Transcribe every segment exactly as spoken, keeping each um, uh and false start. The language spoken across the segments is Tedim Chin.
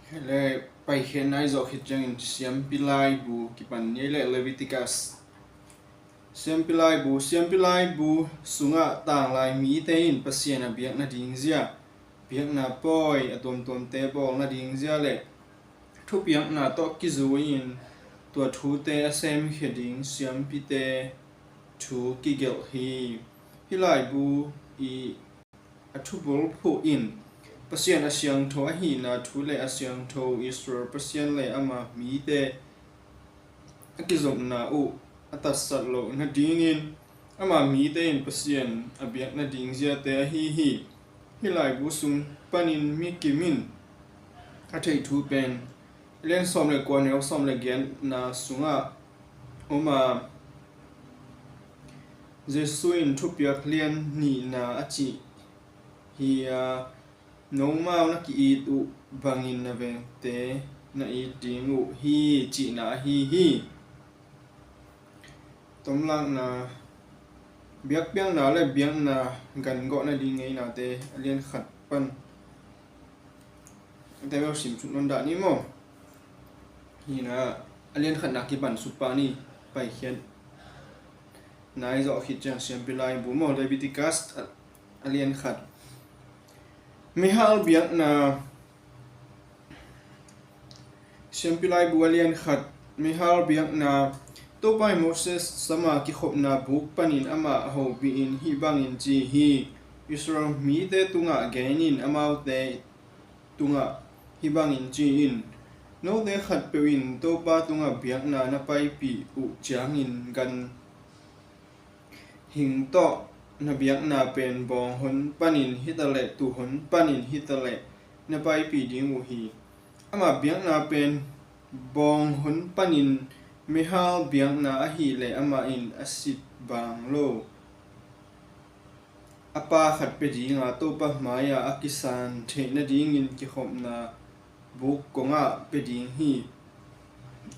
Le Paikhiatna i zawh khit ciangin Siampi Laibu kipan ni le Leviticus. Siampi Laibu, Siampi Laibu sungah tanglai mite in Pasian a biak nading zia, biakna pawi a tuamtuamte bawl nading zia le thupiakna tawh kizui-in tua thute a semkhia ding siampite thu kigelh hi. Hih laibu i a thubulphuh in Pasian a siangtho ahihna thu le a siangtho Israel Pasian le ama mite a kizopna uh a tatsat loh nadingin ama mite in Pasian a biak nading ziate ahi hi. Hih laibu sung panin mi kim in a theih thu pen a lian sawm le kua neu sawm le giatna sungah om a, Jesu in thupiak lian nihna a cih hi a, nomau na ki-it uh bangin na vengte na it ding uh hi cihna ahi hi. Tomlakna, biakpiakna le biakna gan gawh nading ngeinate a lian khat pan a tebel sim suk nawn dah ni maw? Hina a lian khatna kipan suk pah ni. Paikhiatna i zawh khit ciang Siampi Laibu maw, Leviticus a, a lian khat. Meihal biakna, Siampi Laibu a lian khat. Meihal biakna. Topa in Moses sama kikhopna buk panin amah a hopihin hih bangin ci hi. Israel mite tungah genin amaute tungah hih bangin ci in, note khatpeuh in Topa tungah biakna na paipih uh ciangin ganhing tawh na biakna pen bawng hon panin hitaleh tuuhon panin hitaleh na paipih ding uh hi. Amah biakna pen bawng hon panin meihal biakna ahileh amah in a sit bang lo a pa khat pia dinga Topa mai-ah a kisan theih nadingin kikhopna buk kongah pia ding hi.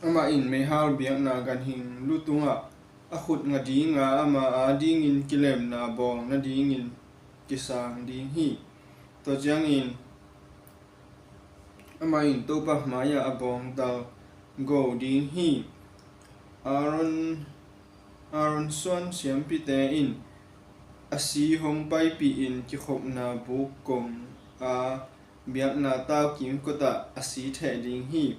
Amah in meihal biakna ganhing lu tungah a khut nga dinga ama adingin kilemna bawl nadingin kisang ding hi. Tua ciangin amah in Topa mai-ah a bawngtal go ding hi. Aaron, Aaron suan siampite in a si hong paipihin kikhopna buk kong a biakna tau kimkotah a si theh ding hi.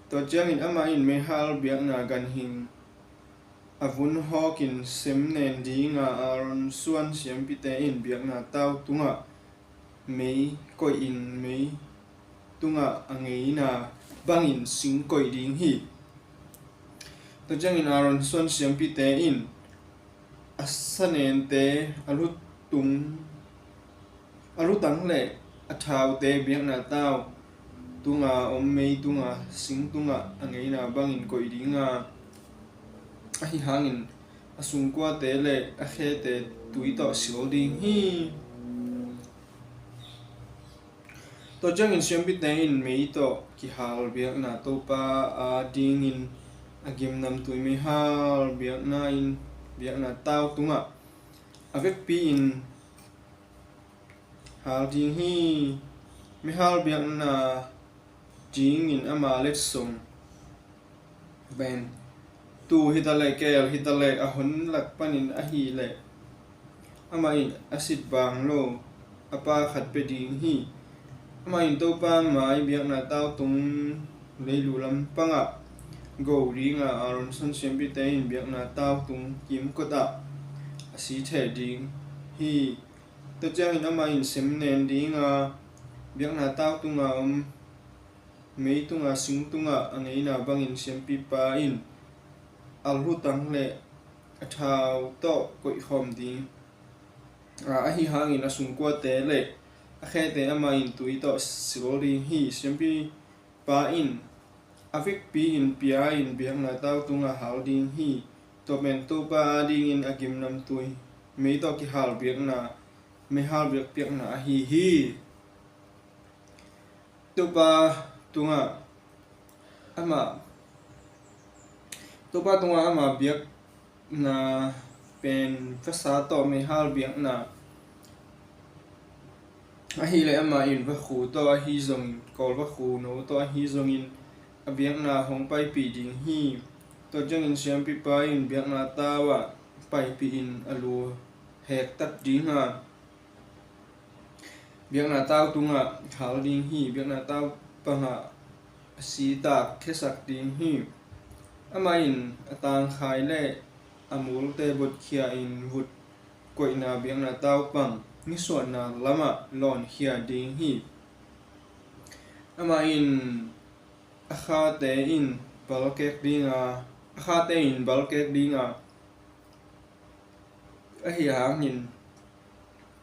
Tua ciangin amah in meihal biakna ganhing a vun hawkin sem nen dinga Aaron suan siampite in biakna tau tungah mei koihin mei tungah a ngeina bangin sing koih ding hi. Tua ciangin Aaron suan siampite in a sanente a lutung, a lutang le a thaute biakna tau tunga om mei tunga sing tungah a ngeina bangin koih dinga, ahi hangin a sungkuate le a khete tui tawh sil ding hi. Tua ciangin siampite in mei tawh kihal biakna Topa adingin a gimnamtui meihal biakna in biakna tau tungah a vekpi-in hal ding hi. Meihal biakna dingin ama letsong pen tuu hitaleh keel hitaleh a hon lak panin ahileh amah in a sit bang lo a pa khat pia ding hi. Amah in Topa mai biakna tau tung leilu lampangah go dinga Aaron suan siampite in biakna tau tung kimkotah a si theh ding hi. Tua ciangin amah in sem nen dinga biakna tau tunga om mei tunga sing tungah a ngeina bangin siampipa in a lutang le a thau tawh koihkhawm ding a, ahi hangin a sungkuate le a khete amah in tui tawh sil ding hi. Siampipa in a vekpi-in pia-in biakna tau tungah hal ding hi. Tua pen Topa adingin a gimnamtui mei tawh kihal biakna meihal biakpiakna ahi hi. Topa tungah amah, Topa tungah amah biakna pen vasa tawh meihal biakna Ahih leh amah in vakhu tawh ahi zongin, kawl vakhu no tawh ahi zongin a biakna hong paipih ding hi. Tua ciangin siampipa in biakna tau ah paipih in a lu hektat ding a, biakna tau tungah hal ding hi. Biakna tau pangah a sitak khiasak ding hi. Amah in a tangkhai le a multe botkhia in vut koihna biakna tau pang nisuahna lamah lawnkhia ding hi. Amah in a khate in balkek ding a, a khate in balkek ding a, ahi hangin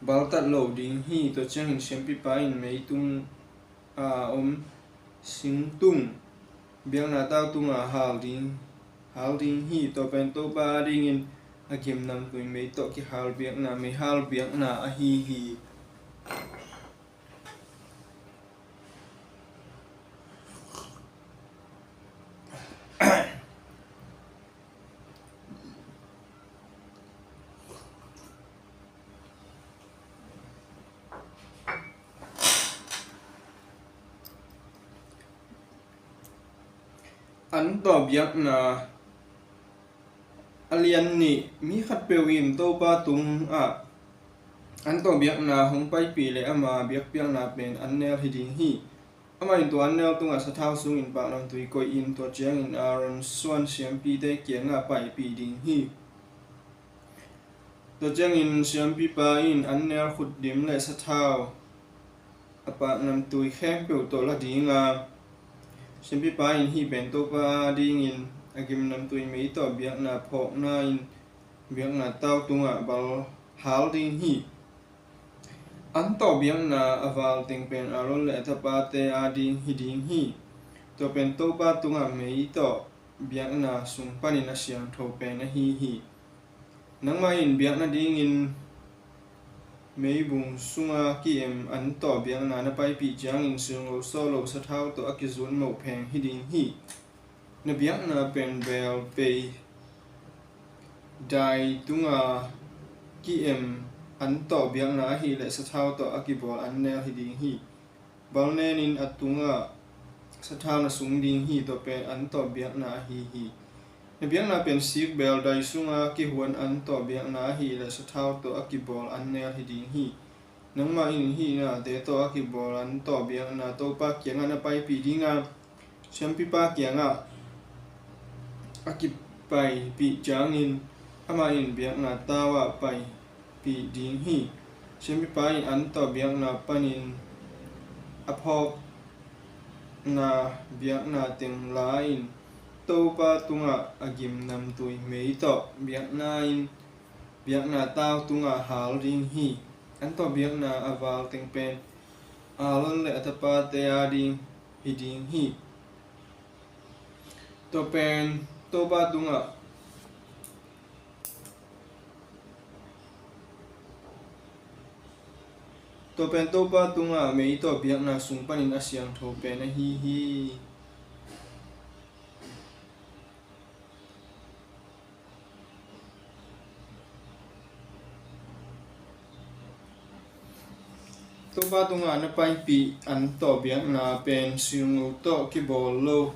baltat lo ding hi. Tua ciangin siampipa in meitung a om singtung biakna tau tungah hal ding, hal ding hi. Tua pen Topa a dingin a gimnamtui mei tawh kihal biakna, meihal biakna ahi hi. An tawh biakna a lian nih. Mi khatpeuh in Topa tungah an tawh biakna hong paipih leh ama biakpiakna pen an nel hi ding hi. Amah in tua an nel tungah sathau sungin paknamtui koih in tua ciangin Aaron suan siampite kiangah paipih ding hi. Tua ciangin siampipa in an nel khutdim le sathau a paknamtui khempeuh tawh la ding a, siampipa in hih pen Topa a dingin a gimnamtui mei tawh biakna phawkna in biakna tau tungah bal hal ding hi. An tawh biakna a val teng pen Aaron le a tapate a ding hi ding hi. Tua pen Topa tungah mei tawh biakna sung panin a siangtho pen ahi hi. Nangmah in biakna dingin meibung sunga ki-em an tawh biakna na paipih ciangin silngo sawh lo sathau tawh a kizun moh pheng hi ding hi. Na biakna pen bel pei dai tunga ki-em an tawh biakna ahih leh sathau tawh a kibawl an nel hi ding hi. Bal nenin a tungah sathau na sung ding hi. Tua pen an tawh biakna ahi hi. Na biakna pen sik bel dai sunga kihuan an tawh biakna ahih leh sathau tawh a kibawl an nel hi ding hi. Nangmah in hih nate tawh a kibawl an tawh biakna Topa kiangah na paipih ding a, siampipa kiangah a kipaipih ciangin amah in biakna tau ah paipih ding hi. Siampipa in an tawh biakna panin a phawkna biakna teng la-in Topa tungah a gimnamtui mei tawh biakna in biakna tau tungah hal ding hi. An tawh biakna a val teng pen Aaron le a tapate a ding hi ding hi. Tua pen Topa tungah, tua pen Topa tungah mei tawh biakna sung panin a siangtho pen ahi hi. Topa tungah na paipih an tawh biakna pen silngo tawh kibawl lo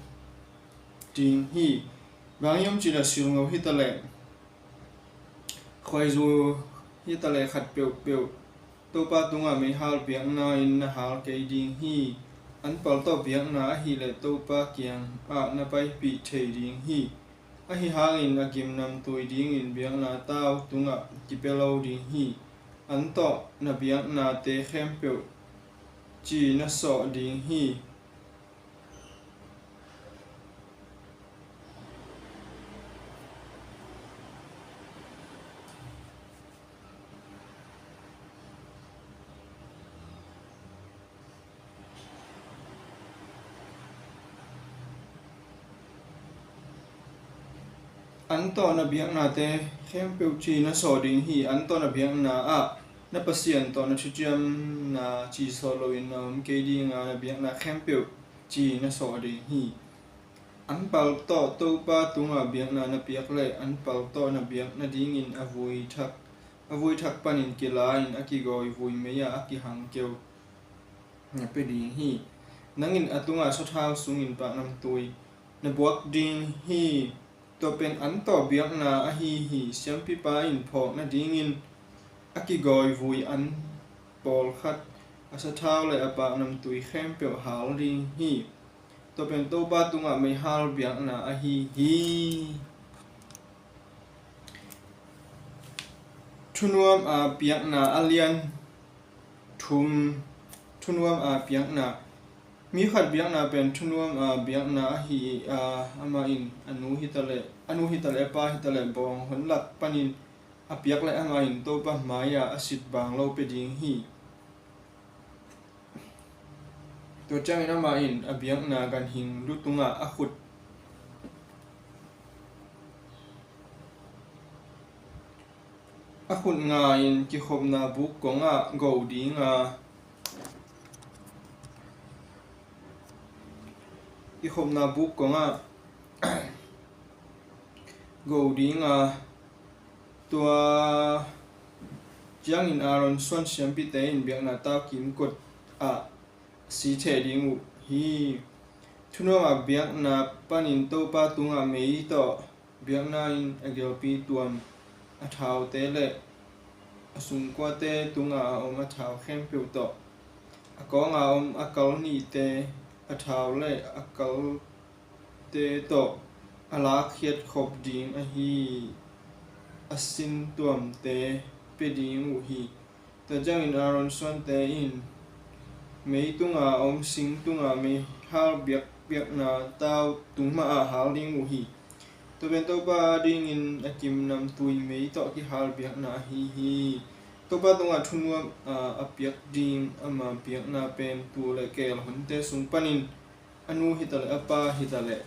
ding hi. Bang hiam cih leh silngo hi ta leh khuaizu hi ta leh khat peuhpeuh Topa tungah meihal biakna in na hal kei ding hi. An pal tawh biakna ahih leh Topa kiangah na paipih thei ding hi. Ahi hangin a gimnamtui dingin biakna tau tungah kipia lo ding hi. An tawh na biaknate khempeuh ci na sawh ding hi. An tawh na biaknate khempeuh ci na sawh ding hi. An tawh na biakna ah na Pasian tawh na thuciamna ci sawh loin na om kei ding a, na biakna khempeuh ci na sawh ding hi. An pal tawh Topa tungah biakna na piak leh an pal tawh na biak nadingin a vui thak, a vui thak panin kila-in a kigawi vui mei-ah a kihang keu na pia ding hi. Nang in a tungah sathau sungin paknamtui na buak ding hi. Tua pen an tawh biakna ahi hi. Siampipa in phawk nadingin a kigawivui an pawlkhat, a sathau le a paknamtui khempeuh hal ding hi. Tua pen Topa tungah meihal biakna ahi hi. Thunuam a biakna a lian thum. Thunuam a biakna. Mi khat biakna pen thunuam a biakna ahi a, amah in a nu hitaleh, a nu hitaleh a pa hitaleh bawng hon lak panin a piak le amah in Topa mai-ah a sit bang lo pia ding hi. Tua ciangin amah in a biakna ganhing lu tungah a khut a khut nga in kikhopna buk kongah go ding a, kikhopna buk kongah go ding a, tua ciangin Aaron suan siampite in biakna tau kimkot ah si theh ding uh hi. Thunuam a biakna panin Topa tungah mei tawh biakna in a gilpi tuam a thaute le a sungkuate tungah a om a thau khempeuh tawh, a kawngah a om a kal nihte a thau le a kalte tawh a lakkhiat khop ding ahi a sin tuamte pia ding uh hi. Tua ciangin Aaron suante in mei tunga om sing tunga meihal biak, biakna tau tung mahah hal ding uh hi. Tua pen Topa dingin a gimnamtui mei tawh kihal biakna ahi hi. Topa tungah thunuam a, a piak ding ama biakna pen tuu le keel honte sung panin a nu hitaleh a pa hitaleh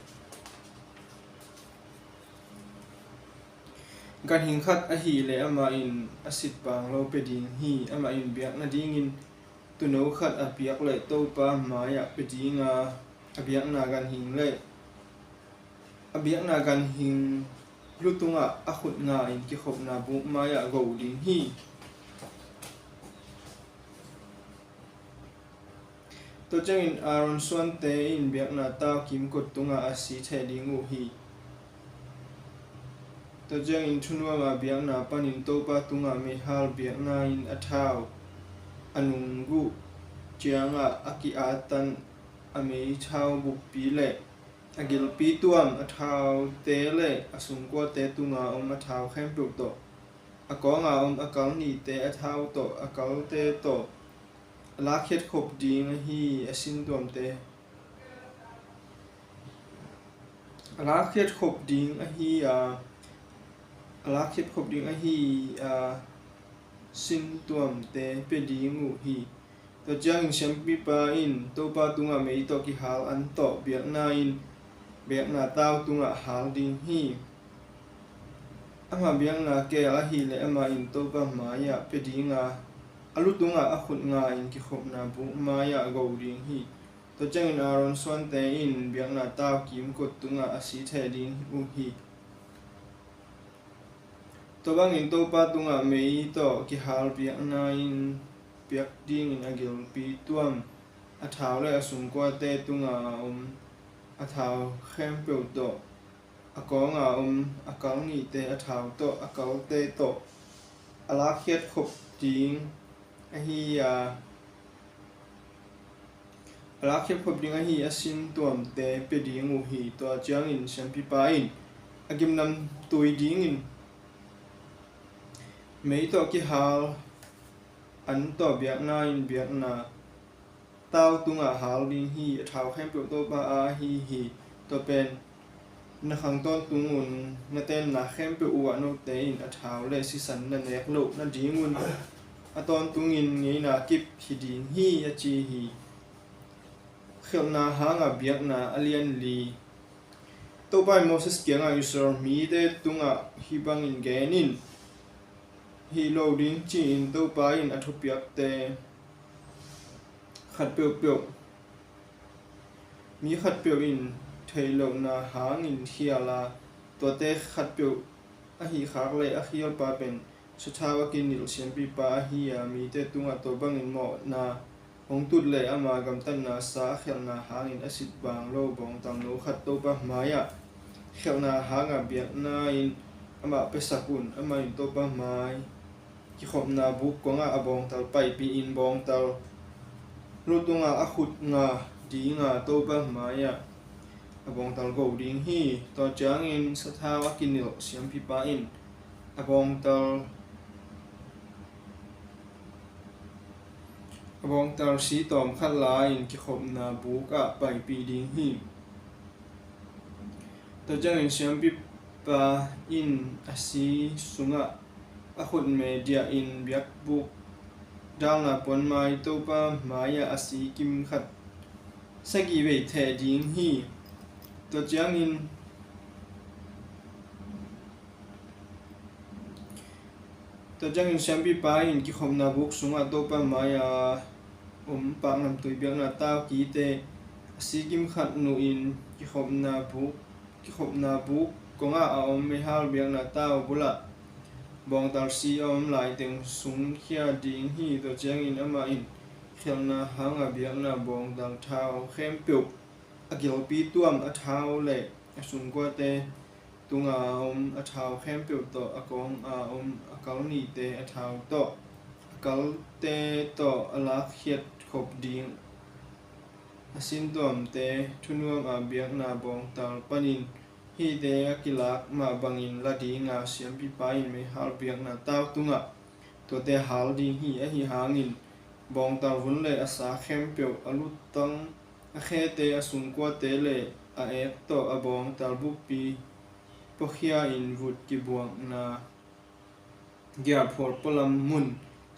ganhing khat ahih leh amah in a sit bang lo pia ding hi. Amah in biak nadingin tuuno khat a piak leh Topa mai-ah pia ding a, a biakna ganhing leh a biakna ganhing lu tungah a khut nga in kikhopna buk mai-ah go ding hi. Tua ciangin Aaron suante in biakna tau kimkot tungah a si theh ding uh hi. Tua ciangin thunuam a biakna panin Topa tungah meihal biakna in a thau a nungguh ciangah a ki-atan a meithau bukpi le a gilpi tuam a thaute le a sungkuate tunga om a thau khempeuh tawh, a kawnga om a kal nihte a thau tawh, a kalte tawh a lakkhiat khop ding ahi a sin tuamte, a lakkhiat khop ding ahi a, a lakkhiat khop ding ahi a sin tuamte pia ding uh hi. Tua ciangin siampipa in Topa tungah mei tawh kihal an tawh biakna in biakna tau tungah hal ding hi. Amah biakna keel ahih leh amah in Topa mai-ah pia ding a, a lu tungah a khut nga in kikhopna buk mai-ah go ding hi. Tua ciangin Aaron suante in biakna tau kimkot tungah a si theh ding uh hi. Tua bangin Topa tungah mei tawh kihal biakna in piak dingin a gilpi tuam a thau le a sungkuate tunga om a thau khempeuh tawh, a kawnga om a kal nihte a thau tawh, a kalte tawh a lakkhiat khop ding ahi a, a lakkhiat khop ding ahi a sin tuamte pia ding uh hi. Tua ciangin siampipa in a gimnamtui dingin mei tawh kihal an tawh biakna in biakna tau tungah hal ding hi. A thau khempeuh Topa a ahi hi. Tua pen na khang tawntung un, na tenna khempeuh uhah note in a thau le sisan na nek loh nadingun a tawntungin ngeina kip hi ding hi, a ci hi. Khelhna hanga biakna a lian li. Topa in Moses kiangah Israel mite tungah hih bangin gen in, hih lo ding ci-in Topa in a thupiakte khat peuhpeuh, mi khatpeuh in theih lohna hangin khial a, tuate khatpeuh a hih khak leh a khialpa pen sathau a kinilh siampipa ahi a, mite tungah tua bangin mawhna hong tut leh ama gamtatna sa a khialhna hangin a sit bang lo bawngtal no khat Topa mai-ah khialhna hanga biakna in amah piasak un. Amah in Topa mai kikhopna buk kongah a bawngtal paipih in bawngtal lu tungah a khut nga dinga Topa mai-ah a bawngtal go ding hi. Tua ciangin sathau a kinilh siampipa in a bawngtal a bawngtal si tawm khat la-in kikhopna buk ah paipih ding hi. Tua ciangin siampipa in a si sungah a khutme diah in biakbuk dalna puan mai Topa mai-ah a si kim khat sagih vei theh ding hi. Tua ciangin Tua ciangin siampipa in kikhopna buk sungah Topa mai-a om paknamtui biakna tau kite a si kim khat nuh in kikhopna buk kikhopna buk kongah a om meihal biakna tau bulah bawngtal si a om laiteng sungkhia ding hi. Tua ciangin amah in khialhna hanga biakna bawngtal thau khempeuh a gilpi tuam a thau le a sungkuate tunga om a thau khempeuh tawh a kawng a om a kal nihte a thau tawh a kalte tawh a lakkhiat khop ding a sintuamte thunuam a biakna bawngtal panin hihte a kilak mah bangin la dinga siampipa in meihal biakna tau tungah tuate hal ding hi. Ahi hangin bawngtal vun le a sa khempeuh a lutang a khete a sungkuate le a ek tawh a bawngtal buppi puakhia in vut kibuakna giahphual pualam mun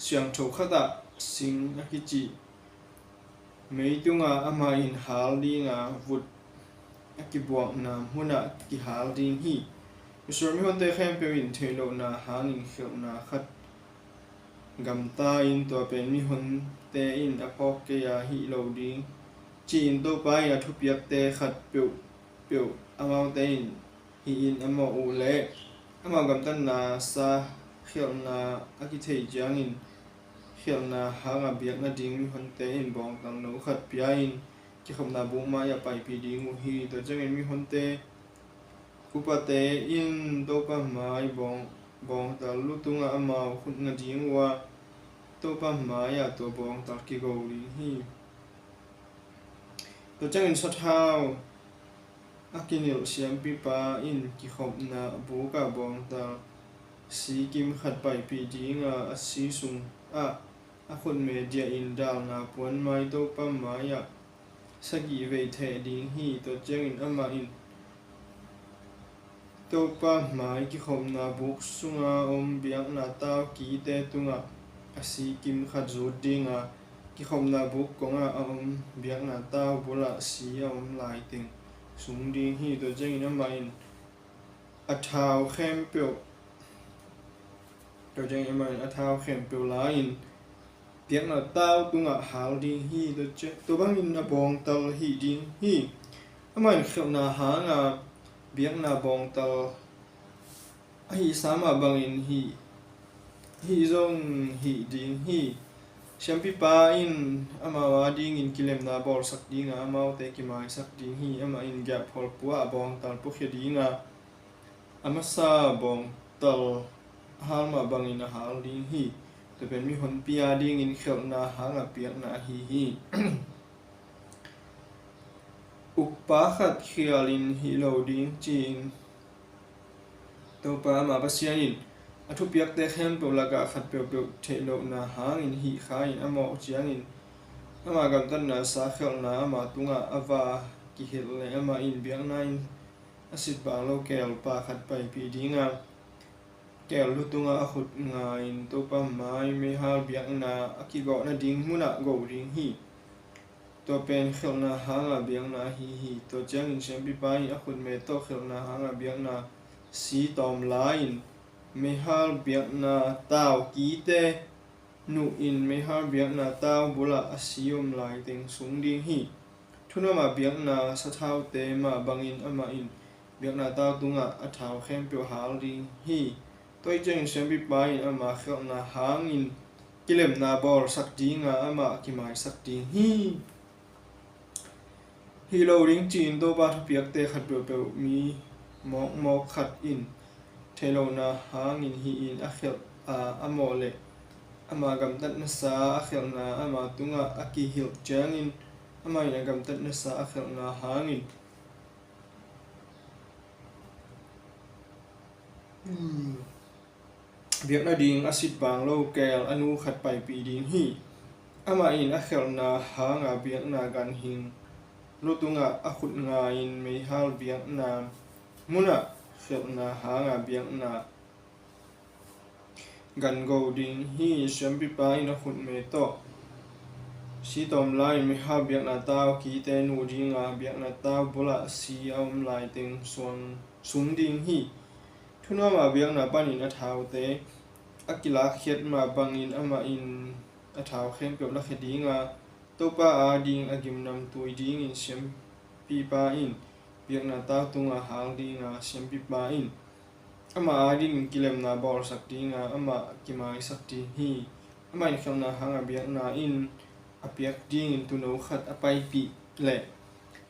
siangtho khatah sing a kicih mei tungah amah in hal dinga vut a kibuakna hmunah kihal ding hi. Israel mihonte khempeuh in theih lohna hangin khialhna khat gamta in tua pen mihonte in a phawk kei a hih lo ding ci-in Topa in a thupiakte khat peuhpeuh amaute in hih in a mawh uh leh amau gamtatna sa khialhna a kitheih ciangin khialhna hanga biak nading mihonte in bawngtal no khat pia-in kikhopna buk mai-ah paipih ding uh hi. Tua ciangin mihonte upate in Topa mai bawng bawngtal lutungah amau khut nga ding uh a Topa mai-ah tua bawngtal kigo ding hi. Tua ciangin sathau a kinilh siampipa in kikhopna bukah bawngtal si kim khat paipih dinga a si sungah a khutme diahin dalna puan mai Topa mai-ah sagih vei theh ding hi. Tua ciangin amah in Topa mai kikhopna buk sunga om biakna tau kite tungah a si kim khat zut dinga kikhopna buk kongah a om biakna tau bulah si a om laiteng sung ding hi. Tua ciangin amah in a thau khempeuh Tua ciangin amah in a thau khempeuh la-in biakna tau tungah hal ding hi. Tua bangin a bawngtal hih ding hi. Amah in khialhna hanga biakna bawngtal a hihsa mah bangin hih hih zong hih ding hi. Siampipa in amau adingin kilemna bawlsak dinga amaute kimaisak ding hi. Amah in giahphual pua a bawngtal puakhia dinga a masa bawngtal a hal mah bangin a hal ding hi. Tua pen mihonpi adingin khialhna hanga piakna ahi hi. Ukpa khat khialin hih lo ding ci-in Topa ama Pasian in a thupiakte khempeuh lakah khat peuhpeuh theih lohna hangin hih kha in a mawh ciangin ama gamtatna sa khialhna ama tungah a va kihilh le amah in biakna in a sit bang lo keelpa khat paipih dinga keel lu tungah a khut nga-in Topa mai meihal biakna a kigawh nading munah go ding hi. Tua pen khialhna hanga biakna ahi hi. Tua ciangin siampipa in a khutme tawh khialhna hanga biakna si tawm la-in meihal biakna tau kite nuh in meihal biakna tau bulah a si om laiteng sung ding hi. Thunuama biakna sathaute mah bangin amah in biakna tau tungah a thau khempeuh hal ding hi. Tua ciangin siampipa in ama khialhna hangin kilemna bawlsak dinga amah kimaisak ding hi. Hi lo ding ci-in Topa thupiakte khat peuhpeuh mi mawkmawk khat in thei lohna hangin hi-in a khelh a, a mawh leh ama gamtatnasa a khelhna ama tungah a kihilh ciangin amah in a gamtatnasa a khelhna hangin biakna ding a sit bang lo keel a nu khat paipih ding hi. Amah in a khelhna hanga biakna ganhing lu tungah a khut nga-in meihal biakna munah khelhna hanga biakna gan go ding hi. Siampipa in a khutme tawh si tawm lai-in meihal biakna tau kite nuh dinga biakna tau bulah si a om laiteng suang sung ding hi. Thunuama biakna panin a thaute a kilakkhiat mah bangin amah in a thau khempeuh lakhia dinga Topa ading a gimnamtui dingin siampipa in biakna tau tunga hal dinga siampipa in amah adingin kilemna bawlsak dinga amah kimaisak ding hi. Amah in khelhna hanga biakna in a piak dingin tuuno khat a paipih leh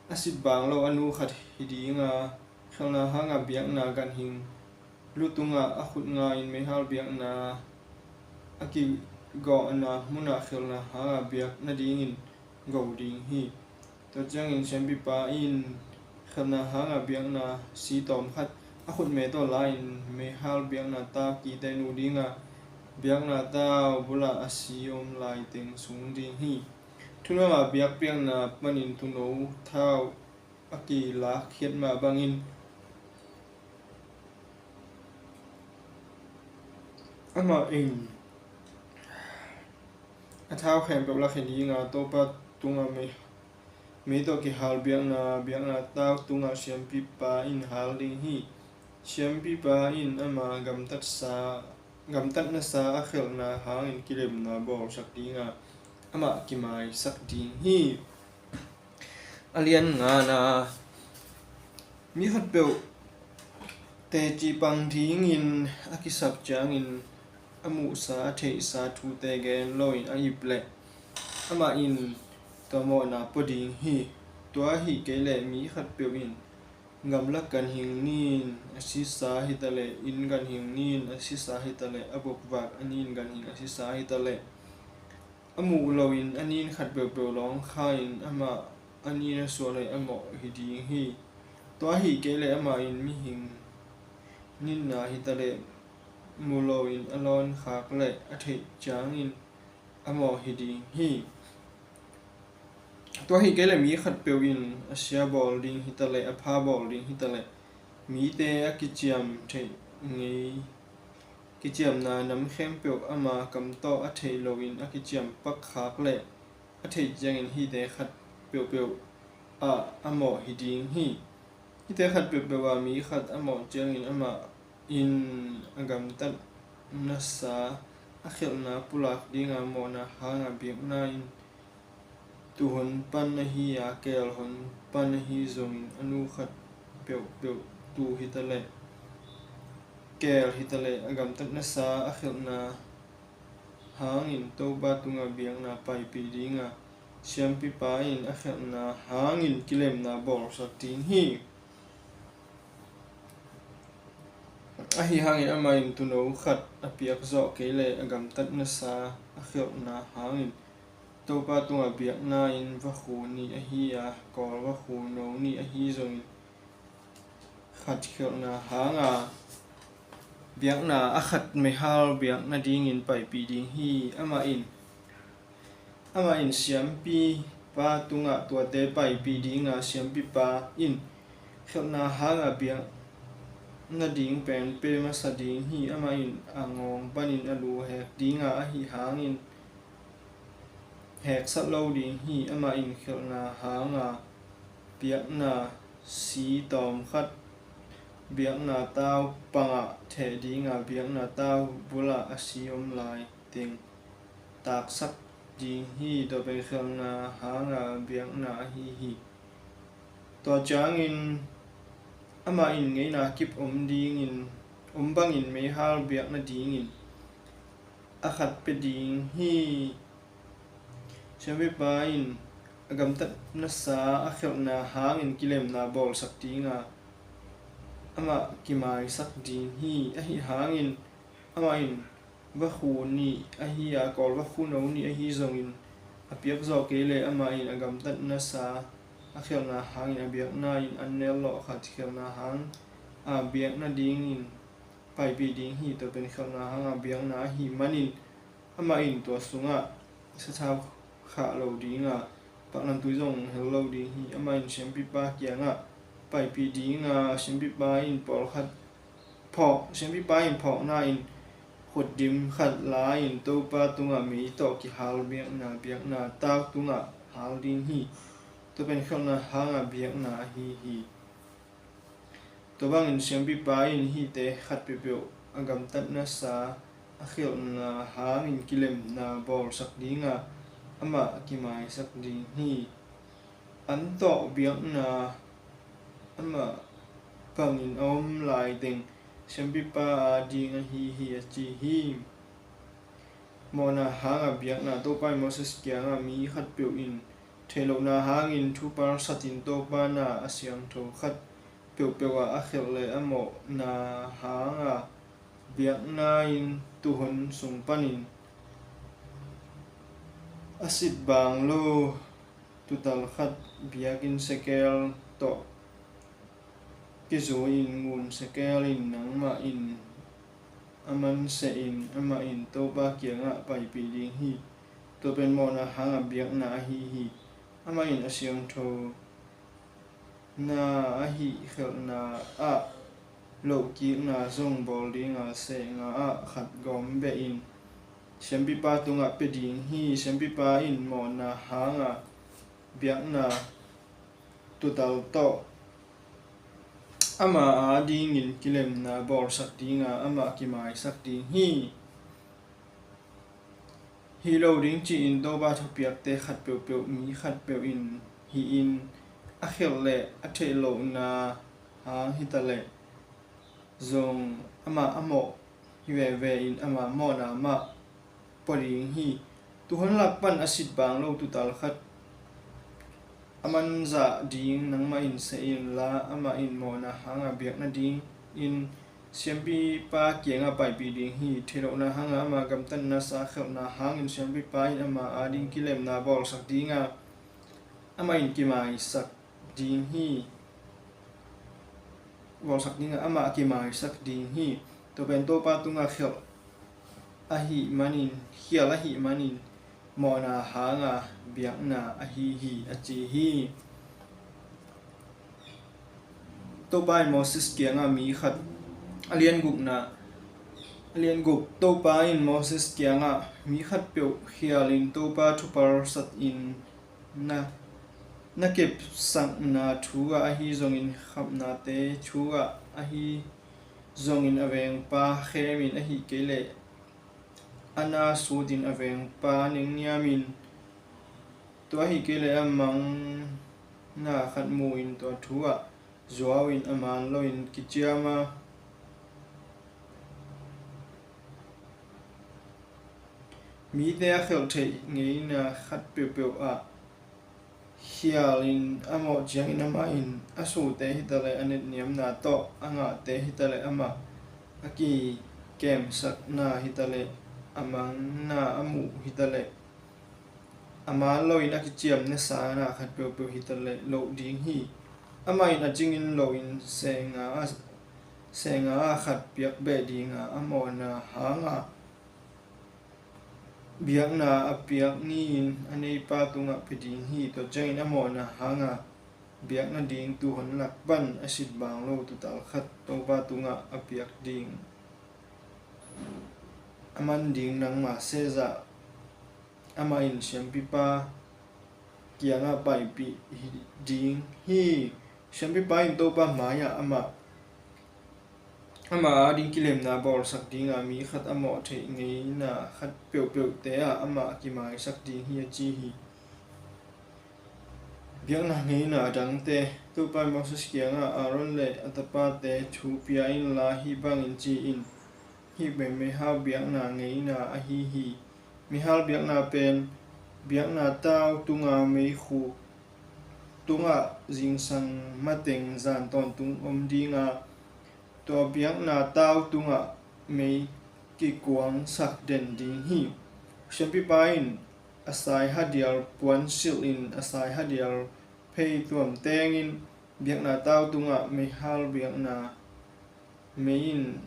a sit bang lo a nu khat hi dinga khelhna hanga biakna ganhing lu tungah a khut nga-in meihal biakna a kigawhna munah khelhna hanga biak nadingin go ding hi. Tua ciangin siampipa in khelhna hanga biakna si tawm khat a khutme tawh la-in meihal biakna tau kite nuh dinga biakna tau bulah a si om laiteng sung ding hi. Thunuama biakpiakna panin tuuno thau a kilakkhiat mah bangin amah in a thau khempeuh lakhia dinga Topa tunga mei, mei tawh kihal biakna biakna tau tunga siampipa in hal ding hi. Siampipa in ama gamtatsa, gamtatnasa a khelhna hangin kilemna bawlsak dinga amah kimaisak ding hi. A lian ngana mi khatpeuh teci pang dingin a kisap ciangin a muhsa a theihsa thute gen loin a ip leh amah in tua mawhna pua ding hi. Tua ahih kei leh mi khatpeuh in gamlak ganhing nin a sisa hitaleh inn ganhing nin a sisa hitaleh a bokvak a nin ganhing a sisa hitaleh a muh loin a nin khat peuhpeuh lawng kha-in amah a nin a suah leh a mawh hi ding hi. Tua ahih kei leh amah in mihing ninna hitaleh mu loin a lawn khak leh a theih ciangin a mawh hi ding hi. Tua ahih kei leh mi khatpeuh in a sia bawl ding hitaleh a pha bawl ding hitaleh mite a kiciam theih ngei kiciamna nam khempeuh ama kam tawh a theih loin a kiciam pak khak leh a theih ciangin hihte khat peuhpeuh ah a mawh hi ding hi. Hihte khat peuhpeuh ah mi khat a mawh ciangin amah in a gamtatnasa a khelhna pulak dinga mawhna hanga biakna in tuuhon pan ahi a keelhon pan ahi zongin a nu khat peuhpeuh tuu hitaleh keel hitaleh a gamtatnasa a khelhna hangin Topa tunga biakna paipih dinga siampipa in a khelhna hangin kilemna bawlsak ding hi. Ahi hangin amah in tuuno khat a piak zawh kei leh a gamtatnasa a khelhna hangin Topa tunga biakna in vakhu nih ahi a kawl vakhu no nih ahi zongin khat khelhna hanga biakna a khat meihal biak nadingin paipih ding hi. Amah in amah in siampipa tungah tuate paipih dinga siampipa in khelhna hanga biak nading pen pe masa ding hi. Amah in a ngawng panin a lu hek dinga ahi hangin heksat lo ding hi. Amah in khelhna hanga biakna si tawm khat biakna tau pangah theh dinga biakna tau bulah a si om lai teng taksak ding hi. Tua pen khelhna hanga biakna ahi hi. Tua ciangin amah in ngeina kip om dingin om bangin meihal biak nadingin a khat pia ding hi. Siampipa in a gamtatnasa a khialhna hangin kilemna bawlsak dinga amah kimaisak ding hi. Ahi hangin amah in vakhu nih ahi a, kawl vakhu no nih ahi zongin a piak zawh kei leh amah in a gamtatnasa a khialhna hangin a biakna in an nel lawh khat khialhna hang a biakna dingin paipih ding hi. Tua pen khialhna hanga biakna ahi manin amah in tua sungah sathau khah lo dinga paknamtui zong hel lo ding hi. Amah in siampipa kiangah paipih dinga siampipa in pawlkhat phawk, siampipa in phawkna in khutdim khat la-in Topa tungah mei tawh kihal biakna, biakna tau tungah hal ding hi. Tua pen khialhna hanga biakna ahi hi. Tua bangin siampipa in hihte khat peuhpeuh a gamtatnasa a khialhna hangin kilemna bawlsak dinga amah kimaisak ding hi. An tawh biakna amah bangin a om lai teng siampipa ading ahi hi, a ci hi. Mawhna hanga biakna. Topa in Moses kiangah mi khatpeuh in theih lohna hangin thupalsatin Topa na a siangtho khat peuhpeuh ah a khialh leh a mawhna hanga biakna in tuhun sung panin a sit bang lo tutal khat biakinn sekel tawh kizui-in ngun sekel in nangmah in a man sehin amah in Topa kiangah paipih ding hi. Tua pen mawhna hanga biakna ahi hi. Amah in a siangtho na ahi khialhna ah lohkikna zong bawl dinga seh nga ah khat gawm behin siampipa tungah pia ding hi. Siampipa in mawhna hanga biakna tutal tawh amah adingin kilemna bawlsak dinga amah kimaisak ding hi. Hih lo ding ci-in Topa thupiakte khat peuhpeuh mi khatpeuh in hih in a khialh leh a theih lohna hang hitaleh zong amah a mawh hi veve in amah mawhna mah pua ding hi. Tuhun lak pan a sit bang lo tutal khat a man zah ding nangmah in seh inla, amah in mawhna hanga biakna dingin siampipa kiangah paipih ding hi. Theih lohna hanga ama gamtatnasa khialhna hangin siampipa in ama ading kilemna bawlsak dinga amah in kimaisak ding hi. Bawlsak dinga amah kimaisak ding hi. Tua pen Topa tungah khialh ahih manin, khial ahih manin mawhna hanga biakna ahi hi, a ci hi. Topa in Moses kiangah mi khat, a lian gukna, a lian guk. Topa in Moses kiangah mi khatpeuh khialin Topa thupalsatin na, na kepsakna thu ah ahi zongin khapnate thu ah ahi zongin a vengpa khemin, ahih kei leh a na sutin a vengpa nengniamin, tua ahih kei leh a mangna khat mu-in tua thu ah zuau in a man loin kiciam a, mite a khialh theih ngeina khat peuhpeuh ah khialin a mawh ciangin amah in a sute hitaleh a netniamna tawh a ngahte hitaleh amah a kikemsakna hitaleh a mangna a muh hitaleh a man loin a kiciam nasana khat peuhpeuh hitaleh loh ding hi. Amah in a cingin loin senga a, senga a khat piak beh dinga a mawhna hanga biakna a piak ni-in a neipa tungah pia ding hi. Tua ciangin a mawhna hanga biakna ding tuhun lak pan a sit bang lo tutal khat Topa tungah a piak ding a man ding nangmah sehzah amah in siampipa kiangah paipih ding hi. Siampipa in Topa mai-ah amah, amah ading kilemna bawlsak dinga mi khat a mawh theih ngeina khat peuhpeuhte ah amah a kimaisak ding hi, a ci hi. Biakna ngeina dangte. Topa in Moses kiangah Aaron le a tapate thu pia inla hih bangin ci-in, Hih pen meihal biakna ngeina ahi hi. Meihal biakna pen biakna tau tunga meikhuk tungah zingsang mateng zan tawntung om dinga, tua biakna tau tungah mei kikuangsak den ding hi. Siampipa in a sai hadial puansilh in a sai hadial phei tuam tengin biakna tau tungah meihal biakna mei in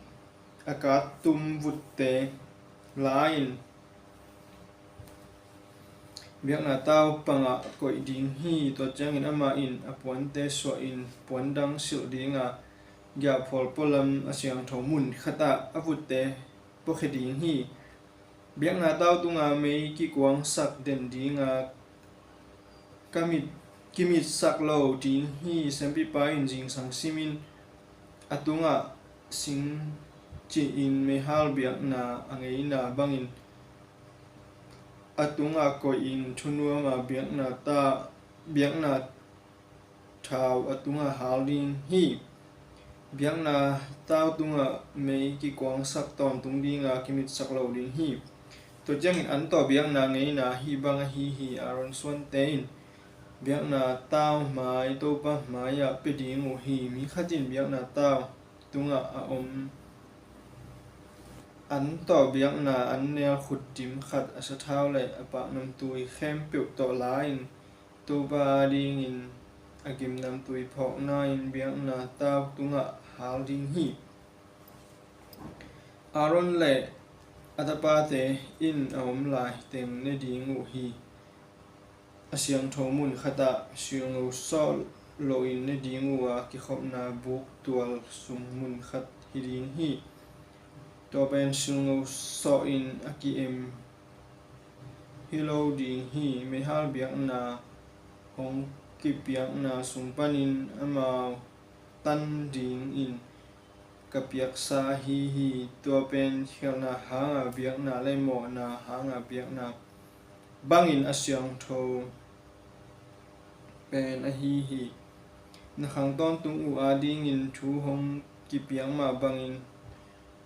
a kattum vutte la-in biakna tau pangah koih ding hi. Tua ciangin amah in a puante suahin puan dang silh dinga, giahphual pualam a siangtho mun khatah a vutte puakhia ding hi. Biakna tau tunga mei kikuangsak den dinga, ka mit, kimitsak lo ding hi. Siampipa in zingsang simin a tungah sing cihin meihal biakna a ngeina bangin a tungah koihin thunuama biakna ta, biakna thau a tungah hal ding hi. Biakna tau tungah mei kikuangsak tawntung dinga kimitsak lo ding hi. Tua ciangin an tawh biakna ngeina hih bang ahi hi. Aaron suante in biakna tau hmai Topa hmaiah pia ding uh hi. Mi khat in biakna tau tungah a om an tawh biakna an nel khutdim khat a sathau le a paknamtui khempeuh tawh la-in Topa adingin a gimnamtui phawkna in biakna tau tungah hal ding hi. Aaron le a tapate in a om lai teng ne ding uh hi. A siangtho mun khatah silngo sawh loin ne ding uh a, kikhopna buk tual sung mun khat hi ding hi. Tua pen silngo sawh in a ki-em hi lo ding hi. Meihal biakna hong kipiakna sung panin amau tan dingin ka piaksa ahi hi. Tua pen khialhna hanga biakna le mawhna hanga biakna bangin a siangtho pen ahi hi. Na khang tawntung uh adingin thu hong kipiak mah bangin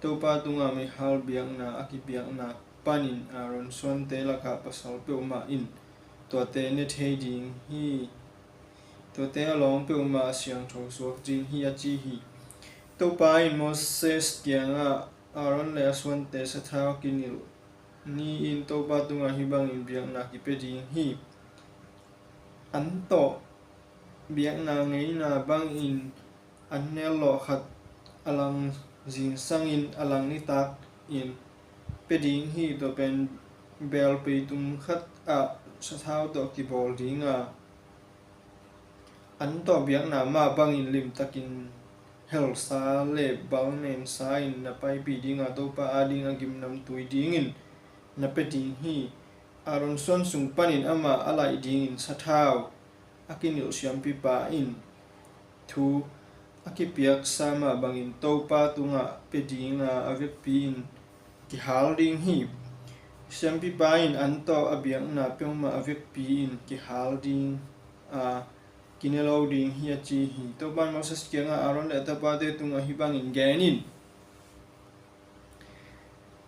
Topa tungah meihal biakna a kipiakna panin Aaron suante lakah pasal peuhmah in tuate ne thei ding hi. Tuate a lawng peuhmah a siangtho suak ding hi, a ci hi. Topa in Moses kiangah Aaron le a suante sathau kinilh ni-in Topa tungah hih bangin biakna kipia ding hi. An tawh biakna ngeina bangin an nel lawh khat a lang zingsangin a lang nitakin pia ding hi. Tua pen beel peitung khatah sathau tawh kibawl dinga, an tawh biakna mah bangin limtakin helsa le balnensa in na paipih dinga, Topa ading a gimnamtui dingin na pia ding hi. Aaron suan sung panin amah a laih dingin sathau a kinilh siampipa in thu a kipiaksa mah bangin Topa tungah pia dinga, a vekpi-in kihal ding hi. Siampipa in an tawh a biakna peuhmah a vekpi-in kihal ding a, kine lo ding hi, a ci hi. Topa in Moses kiangah Aaron le a tapate tungah hih bangin gen in.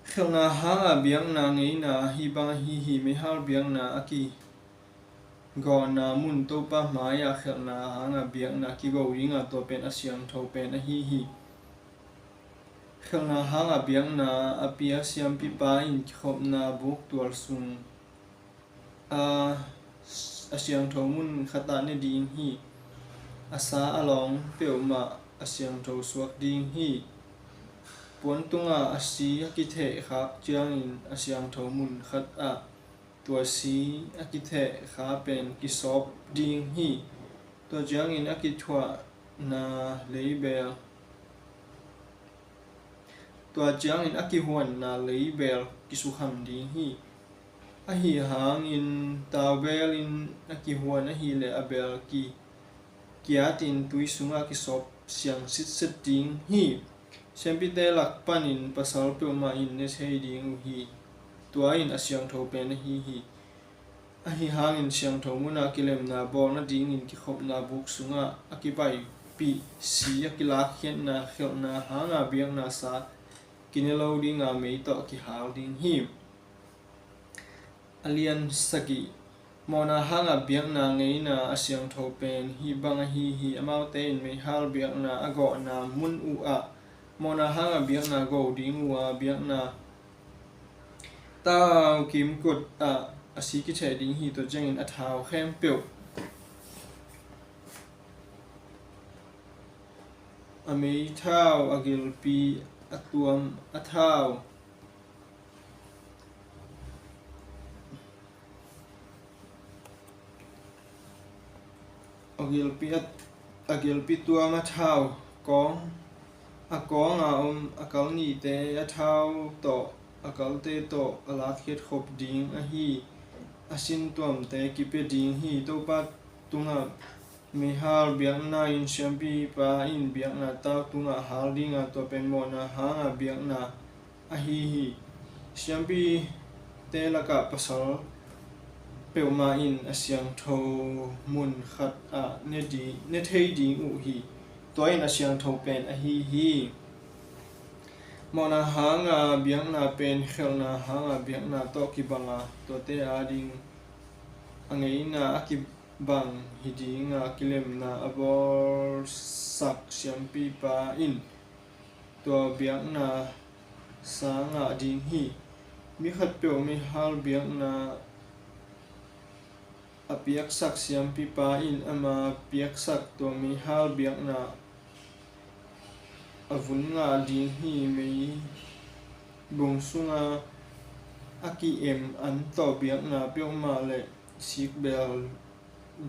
Khialhna hanga biakna ngeina hih bang ahi hi. Meihal biakna a kigawhna mun Topa hmaiah khialhna hanga biakna kigo dinga, tua pen a siangtho pen ahi hi. Khialhna hanga biakna a pia siampipa in kikhopna buk tual sung a, a siangtho mun khatah ne ding hi. A sa a lawng peuhmah a siangtho suak ding hi. Puan tunga a si a kitheh khak ciangin a siangtho mun khatah tua si a kitheh kha pen kisawp ding hi. Tua ciangin a kithuahna leibel Tua ciangin a kihuanna leibel kisukham ding hi. Ahi hangin taubelin a kihuan ahileh a bel ki, kiatin tui sungah kisawp siang sitset ding hi. Siampite lak panin pasal peuhmah in ne thei ding uh hi. Tua in a siangtho pen ahi hi. Ahi hangin siangtho munah kilemna bawl nadingin kikhopna buk sungah a kipaipih si a kilakkhiatna khialhna hanga biakna sa kine lo dinga mei tawh kihal ding hi. A lian sagih. Mawhna hanga biakna ngeina a siangtho pen hih bang ahi hi. Amaute in meihal biakna a gawhna mun uhah mawhna hanga biakna go ding uh a, biakna tau kimkot ah a si kitheh ding hi. Tua ciangin a thau khempeuh, a meithau, a gilpi, a tuam, a thau, a gilpi, a, a gilpi tuam, a thau kawng, a kawnga om a kal nihte a thau tawh, a kalte tawh a lakkhiat khop ding ahi. A sin tuamte kipia ding hi. Topa tungah meihal biakna in siampipa in biakna tau tungah hal dinga, tua pen mawhna hanga biakna ahi hi. Siampite lakah pasal peuhmah in a siangtho mun khatah ne di, ne thei ding uh hi. Tua in a siangtho pen ahi hi. Mawhna hanga biakna pen khelhna hanga biakna tawh kibanga, tuate ading a ngeina a kibang hi dinga, kilemna a bawlsak siampipa in tua biakna sa ngah ding hi. Mi khatpeuh meihal biakna a piaksak siampipa in ama piaksak tua meihal biakna a vun ngah ding hi. Meibung sunga a ki-em an tawh biakna peuhmah le sikbeel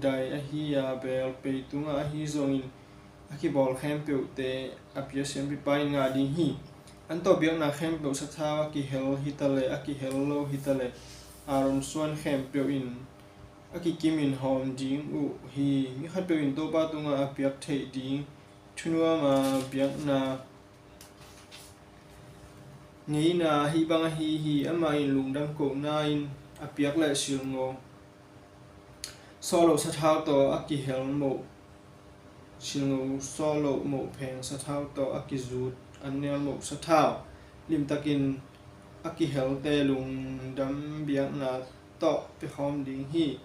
dai ahi a, beel pei tungah ahi zongin a kibawl khempeuhte a pia siampipa in ngah ding hi. An tawh biakna khempeuh sathau a kihel hitaleh a kihel lo hitaleh Aaron suan khempeuh in a kikimin hawm ding uh hi. Mi khatpeuh in Topa tungah a piak theih ding thunuama biakna ngeina hih bang ahi hi. Amah in lungdam kohna in a piak le silngo sawhloh sathau tawh a kihel moh, silngo sawhloh moh pheng sathau tawh a kizut an nel moh sathau limtakin a kihelte lungdam biakna tawh piakhawm ding hi.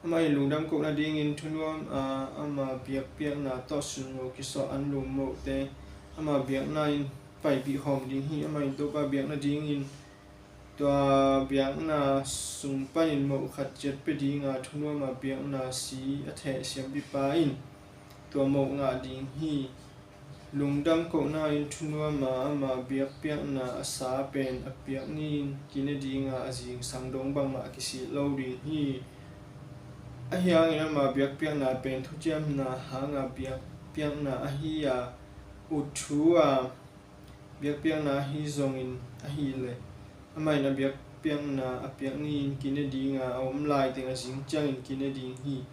Amah in lungdam kohna dingin thunuam a ama biakpiakna tawh silngo kisawh an lum mohte ama biakna in paipih khawm ding hi. Amah in Topa biakna dingin tua biakna sung panin moh khat ciat pia dinga, thunuama biakna si a theh siampipa in tua moh ngah ding hi. Lungdam kohna in thunuama ama biakpiakna a sa pen a piak ni-in kine dinga, a zingsang dong bangmah a kisih lo ding hi. Ahi hangin ama biakpiakna pen thuciamna hanga biakpiakna ahi a, ut thu a biakpiakna ahi zongin ahileh amah in a biakpiakna a piak ni-in kine dinga, a om laiteng a zing ciangin kine ding hi.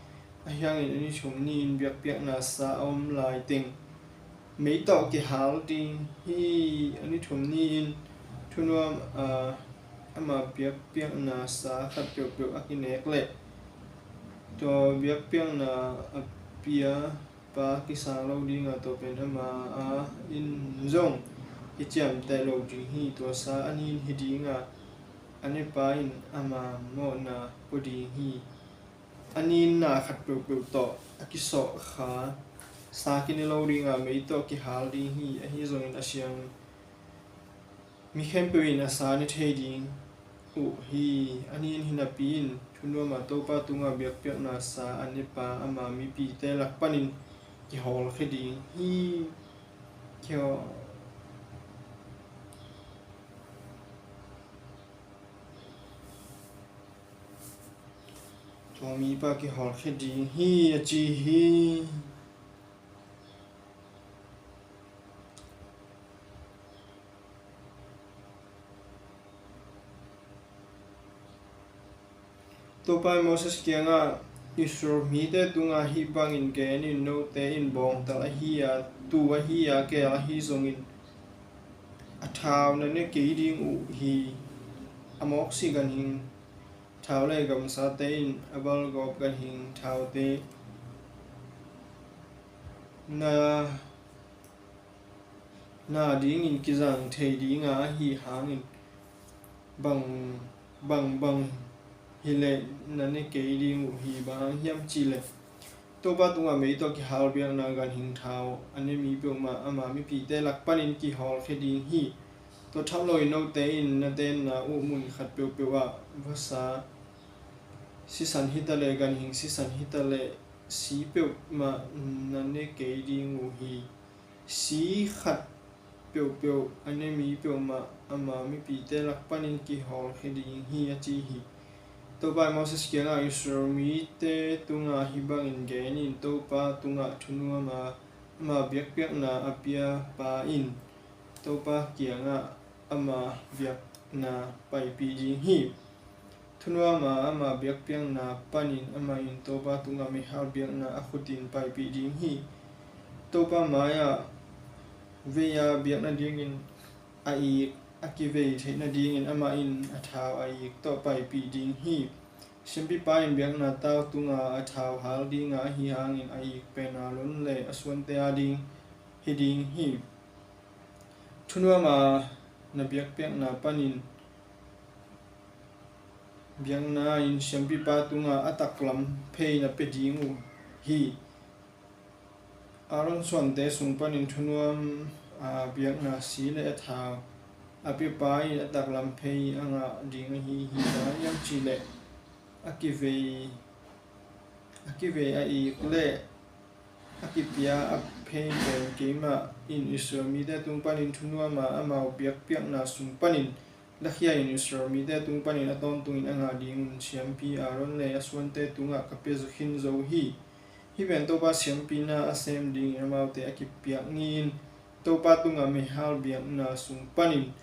Ahi hangin a ni thum ni-in biakpiakna sa a om laiteng mei tawh kihal ding hi. A ni thum ni-in thunuam a ama biakpiakna sa khat peuhpeuh a kinek leh tua biakpiakna a pia pa kisang lo dinga, tua pen ama a inn zong kiciamteh lo ding hi. Tua sa a nin hi dinga, a nepa in ama mawhna pua ding hi. A ninna khat peuhpeuh tawh a kisawhkha sa kine lo dinga, mei tawh kihal ding hi. Ahi zongin a siang mi khempeuh in a sa ne thei ding uh hi. A nin hi napi in thunuama Topa tunga biakpiakna sa a nepa ama mipite lak panin kihawlkhia ding hi. Kihawl, tua mipa kihawlkhia ding hi, a ci hi. Topa in Moses kiangah, Israel mite tungah hih bangin gen in, note in bawngtal ahi a, tuu ahi a, keel ahi zongin a thau na ne kei ding uh hi. A mawksi ganhing thau le gamsate in a balgawp ganhing thaute na na dingin kizang thei dinga ahih hangin bang, bang, bang hileh na ne kei ding uh hi. Bang hang hiam cihleh Topa tungah mei tawh kihal biakna ganhing thau a ne mi peuhmah ama mipihte lak panin kihawlkhia ding hi. Tua tham loin note in na tenna uh mun khat peuhpeuh ah vasa sisan hitaleh ganhing sisan hitaleh si peuhmah na ne kei ding uh hi. Si khat peuhpeuh a ne mi peuhmah ama mipihte lak panin kihawlkhia ding hi, a ci hi. Topa in Moses kiangah Israel mite tungah hih bangin gen in, Topa tungah thunuama ama biakpiakna a pia pa in Topa kiangah ama biakna paipih ding hi. Thunuama ama biakpiakna panin amah in Topa tungah meihal biakna a khutin paipih ding hi. Topa mai-ah vei-a biak nadingin a ik a kivei theih nadingin amah in a thau a ik tawh paipih ding hi. Siampipa in biakna tau tunga a thau hal dinga ahih hangin a ik pen Aaron le a suante a ding hi ding hi. Thunuama na biakpiakna panin biakna in siampipa tungah a taklam phei na pia ding uh hi. Aaron suante sung panin thunuam a biakna si le a thau a piapa in a taklam phei a ngah ding ahi hi. Bang hang hiam cihleh a kivei, a kivei a ik le a kipia a phei pen keimah in Israel mite tung panin thunuama amau biakpiakna sung panin lakhia in Israel mite tung panin a tawntungin a ngah dingun siampi Aaron le a suante tungah ka pia khin zo hi. Hih pen Topa siampina a sem dingin amaute a kipiak ni-in Topa tungah meihal biakna sung panin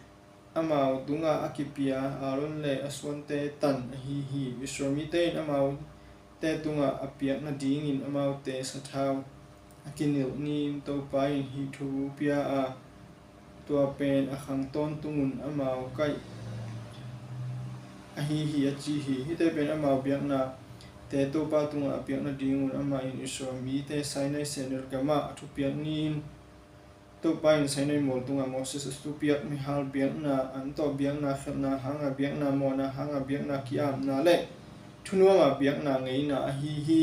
amau tungah a kipia Aaron le a suante tan ahi hi. Israel mite in amaute tungah a piak nadingin amaute sathau a kinilh ni-in Topa in hih thu pia a, tua pen a khang tawntungun amau kaih ahi hi, a ci hi. Hihte pen amau biaknate Topa tungah a piak nadingun amah in Israel mite Sinai sehnel gamah a thupiak ni-in Topa in Sinai mual tungah Moses a thupiak meihal biakna, an tawh biakna, khelhna hanga biakna, mawhna hanga biakna, ki-apna le thunuama biakna ngeina ahi hi.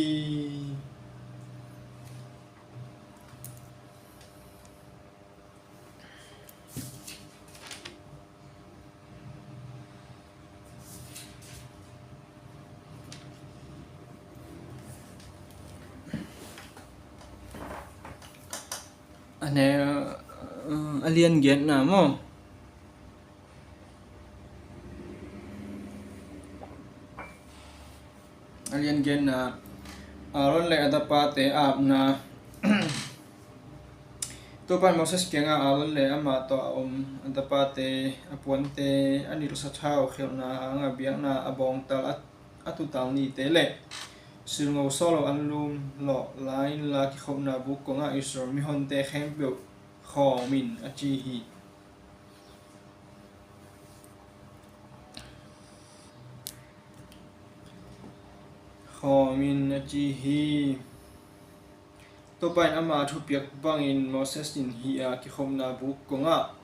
A ne, a lian giatna maw? A lian giatna, Aaron le a tapate apna. Topa in Moses kiangah Aaron le amah tawh a om a tapate a puante a nilh sathau khelhna hanga biakna a bawngtal a, a tutal nite le silngo sawlo anlum lawh la inla kikhopna buk kongah Israel mihonte khempeuh khawm in, a ci hi. Khawm in, a ci hi. Topa in ama a thupiak bangin Moses in hih a kikhopna buk kongah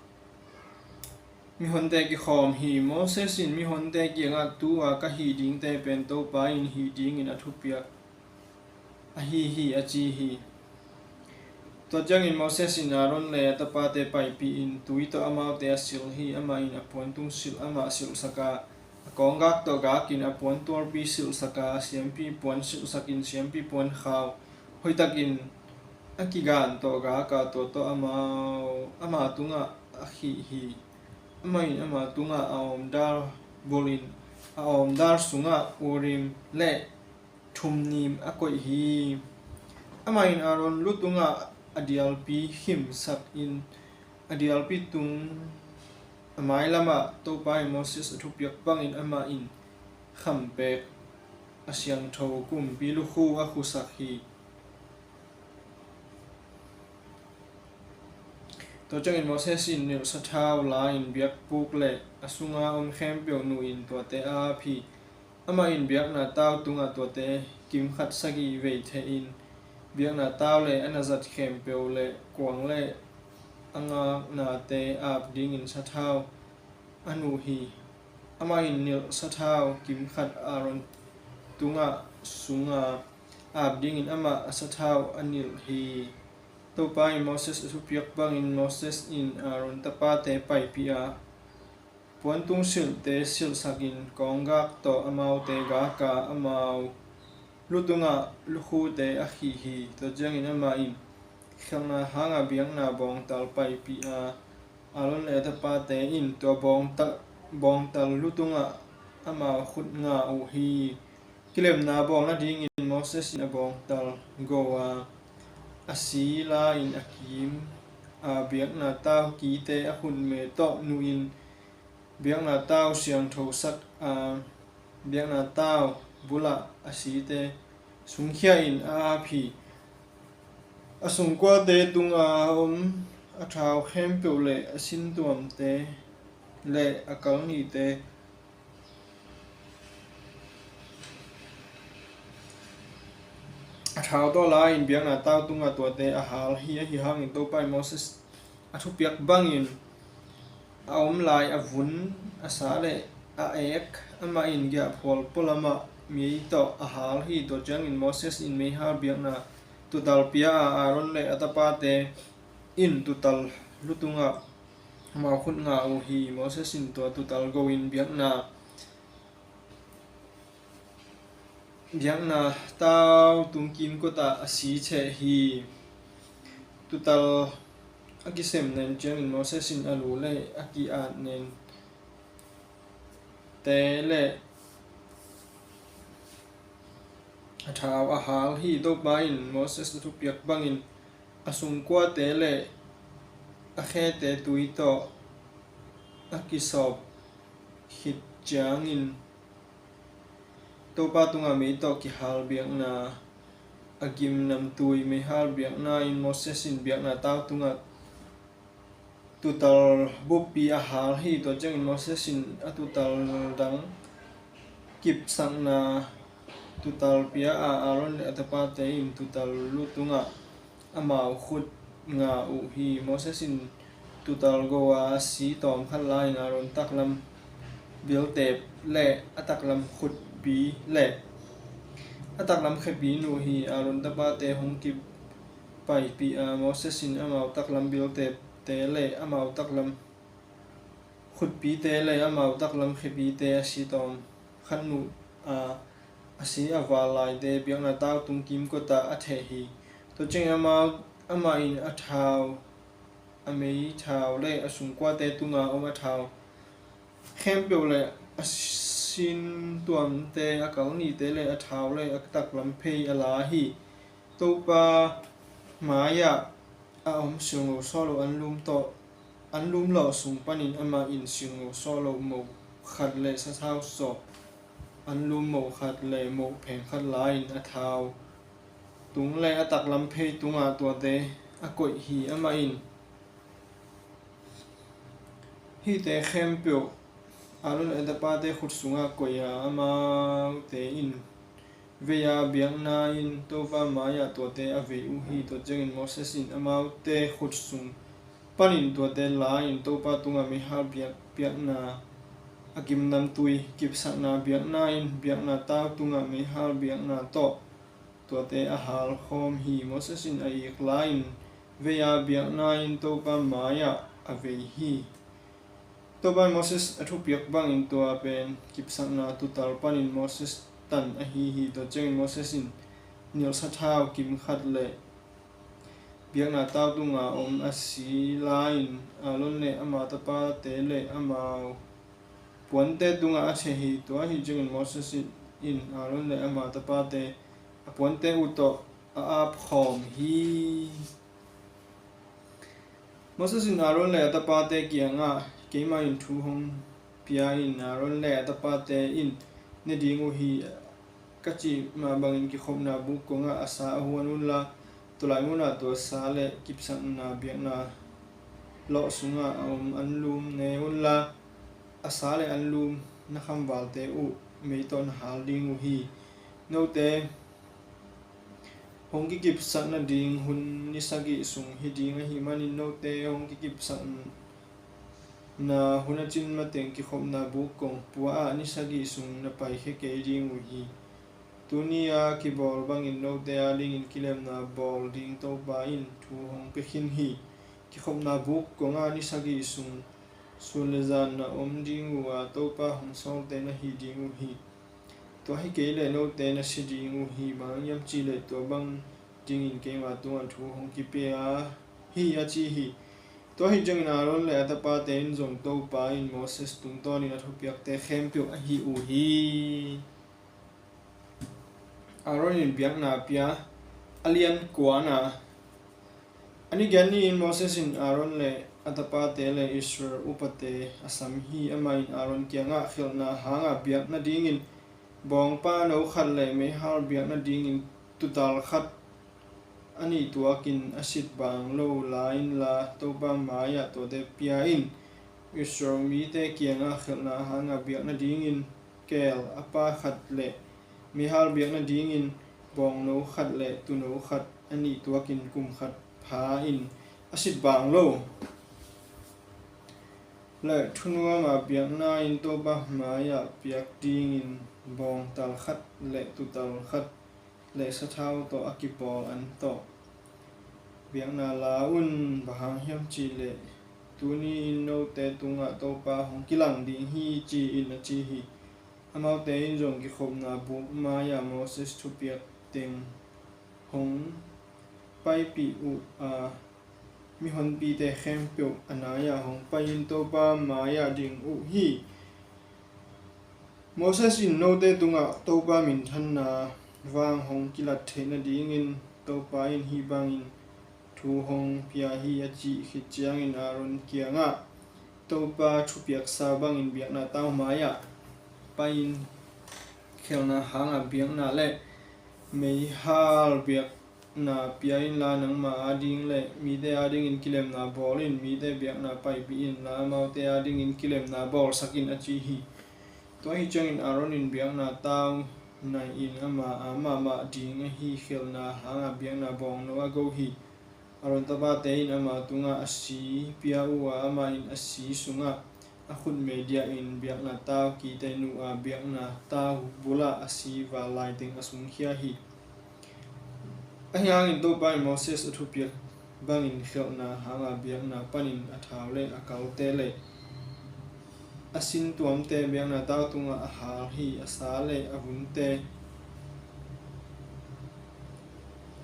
mihonte kikhawm hi. Moses in mihonte kiangah tu-a ka hih dingte pen Topa in hih dingin a thupiak ahi hi, a ci hi. Tua ciangin Moses in Aaron le a tapate paipih in tui tawh amaute a silh hi. Amah in a puantung silh amah silhsak a, a kawnggak tawh gakin a puan tualpi silhsak a, a siampi puan silhsakin siampi puan khau hoihtakin a kigan tawh gak a, tua tawh amau, ama tungah a khih hi. Amah in ama tungah a awmdal bulhin a awmdal sungah Urim le Thummim a koih hi. Amah in Aaron lu tungah a dialpi khimsakin a dialpi tung a mailamah Topa in Moses a thupiak bangin amah in khampek a siangtho kumpi lukhu a khusak hi. Tua ciangin Moses in nilh sathau la-in biakbuk le a sunga om khempeuh nuhin tuate a ap hi. Amah in biakna tau tungah tuate kim khat sagih vei thehin biakna tau le a na zat khempeuh le kuang le a ngaknate ap dingin sathau a nuh hi. Amah in nilh sathau kimkhat Aaron tungah sunga ap dingin amah a sathau a nilh hi. Topa in Moses a thupiak bangin Moses in Aaron tapate paipih a, puantung silhte silhsakin kawnggak tawh amaute gaka amau lu tungah lukhute a khih hi. Tua ciangin amah in khialhna hanga biakna bawngtal paipih a, Aaron le a tapate in tua bawngtal, bawngtal lu tungah amau khut nga uh hi. Kilemna bawl nadingin Moses in a bawngtal go a, a si la-in a kim a biakna tau kite a khutme tawh nuhin biakna tau siangthosak a, biakna tau bulah a site sungkhia in a ap hi. A sungkuate tunga a om a thau khempeuh le a sintuamte le a kalnite a thau tawh la-in biakna tau tunga tuate a hal hi. Ahi hangin Topa in Moses a thupiak bangin a om lai a vun, a sa le a ek, amah in giahphual pualamah mei tawh a hal hi. Tua ciangin Moses in meihal biakna tutal pia a, Aaron le a tapate in tutal lu tungah amau khut nga uh hi. Moses in tua tutal go in biakna biakna tau tung kimkotah a si cheh hi. Tutal a kisem nen ciangin Moses in a lu le a ki-at nente le a thau a hal hi. Topa in Moses a thupiak bangin a sungkuate le a khete tui tawh a kisawp khit ciangin Topa tungah mei tawh kihal biakna, a gimnamtui meihal biakna in Moses in biakna tau tungah tutal buppi a hal hi. Tua ciangin Moses in a tutal dang kipsakna tutal pia a, Aaron le a tapate in tutal lu tungah amau khut nga uh hi. Moses in tutal go a, a si tawmkhat la-in Aaron taklam biltep le a taklam khutpi le a taklam khepi nuh hi. Aaron tapate hong kipaipih a, Moses in amau taklam biltepte le amau taklam khutpite le amau taklam khepite a si tawmkhat nuh a, a si a val laite biakna tau tung kimkotah a theh hi. Tua ciangin amau, amah in a thau, a mei thau le a sungkuate tunga om a thau khempeuh le a sintuamte, a kalnite le a thau le a taklam phei a la hi. Topa mai-ah a om silngo sawhloh anlum tawh, anlum lawh sung panin amah in silngo sawhloh moh khat le sathau sawh anlum moh khat le moh pheng khat la-in a thau tung le a taklam phei tungah tuate a koih hi. Amah in hihte khempeuh Aaron le a tapate khut sungah koih a, amaute in vei a, biakna in Topa mai-ah tuate a vei uh hi. Tua ciangin Moses in amaute khut sung panin tuate la-in Topa tungah meihal biak, biakna, a gimnamtui kipsakna biakna in biakna tau tungah meihal biakna tawh tuate a halkhawm hi. Moses in a ik la-in vei a, biakna in Topa mai-ah a vei hi. Topa in Moses a thupiak bangin tua pen kipsakna tutal panin Moses tan ahi hi. Tua ciangin Moses in nilh sathau kimkhat le biakna tau tunga om a si la-in Aaron le ama tapate le amau puante tungah a theh hi. Tua ahi ciangin Moses in Aaron le ama tapate a puante uh tawh a apkhawm hi. Moses in Aaron le a tapate kiangah, keimah in thu hong pia in, Aaron le a tapate in ne ding uh hi, ka cih mah bangin kikhopna buk kongah a sa a huan unla, tulai munah tua sa le kipsakna biakna lawh sungah a om anlum ne unla, a sa le anlum na khamvalte uh mei tawh na hal ding uh hi. Note Hong kikipsak nading hun ni sagih sung hi ding ahih manin note hong kikipsakna hun a cin mateng kikhopna buk kong pua ah ni sagih sung na paikhia kei ding uh hi. Tuni a kibawl bangin note adingin kilemna bawl ding Topa in thu hong pia khin hi. Kikhopna buk kong ah ni sagih sung sun le zan na om ding uh a, Topa hong sawlte na hi ding uh hi. Tua hi kei leh note na si ding uh hi. Bang hang hiam cih leh tua bang dingin keima tungah thu hong kipia hi, a ci hi. Tua hi ciangin Aaron le a tapate in zong Topa in Moses tungtawnin a thupiakte khempeuh a hih uh hi. Aaron in biakna pia, a lian kuana. A ni giat ni-in Moses in Aaron le a tapate le Israel upate a sam hi. Amah in Aaron kiangah khialhna hanga biak nadingin bawngpa no khat le meihal biak nadingin tutal khat a nih tuakin a sit bang lo la inla Topa mai-ah tuate pia in. Israel mite kiangah khialhna hanga biak nadingin keel a pa khat le meihal biak nadingin bawngno khat le tuuno khat a nih tuakin kum khat pha in a sit bang lo le thunuama biakna in Topa mai-ah piak dingin bawngtal khat le tutal khat le sathau tawh a kipawl an tawh biakna la un. Bang hang hiam cih leh tuni in note tungah Topa hong kilang ding hi, ci-in a ci hi. Amaute in zong kikhopna buk mai-ah Moses thupiak teng hong paipih uh a, mihonpite khempeuh a nai-ah hong pai-in Topa mai-ah ding uh hi. Moses in note tungah Topa minthanna vang hong kilat theih nadingin Topa in hih bangin thu hong pia hi, a cih khit ciangin Aaron kiangah Topa thupiaksa bangin biakna tau mai-ah pai-in khialhna hanga biakna le meihal biakna pia inla nangma ading le mite adingin kilemna bawl in. Mite biakna paipih inla amaute adingin kilemna bawlsak in, a ci hi. Tua hi ciangin Aaron in biakna tau nai-in ama a mahmah ding ahi khialhna hanga biakna bawngno a go hi. Aaron tapate in ama tungah a si pia uh a, amah in a si sungah a khut media in biakna tau kiten uh a, biakna tau bulah a si val laiteng a sungkhia hi. Ahi hangin Topa in Moses a thupiak bangin khialhna hanga biakna panin a thau le a kalte le a sintuamte biakna tau tungah a hal hi. A sa le a vunte,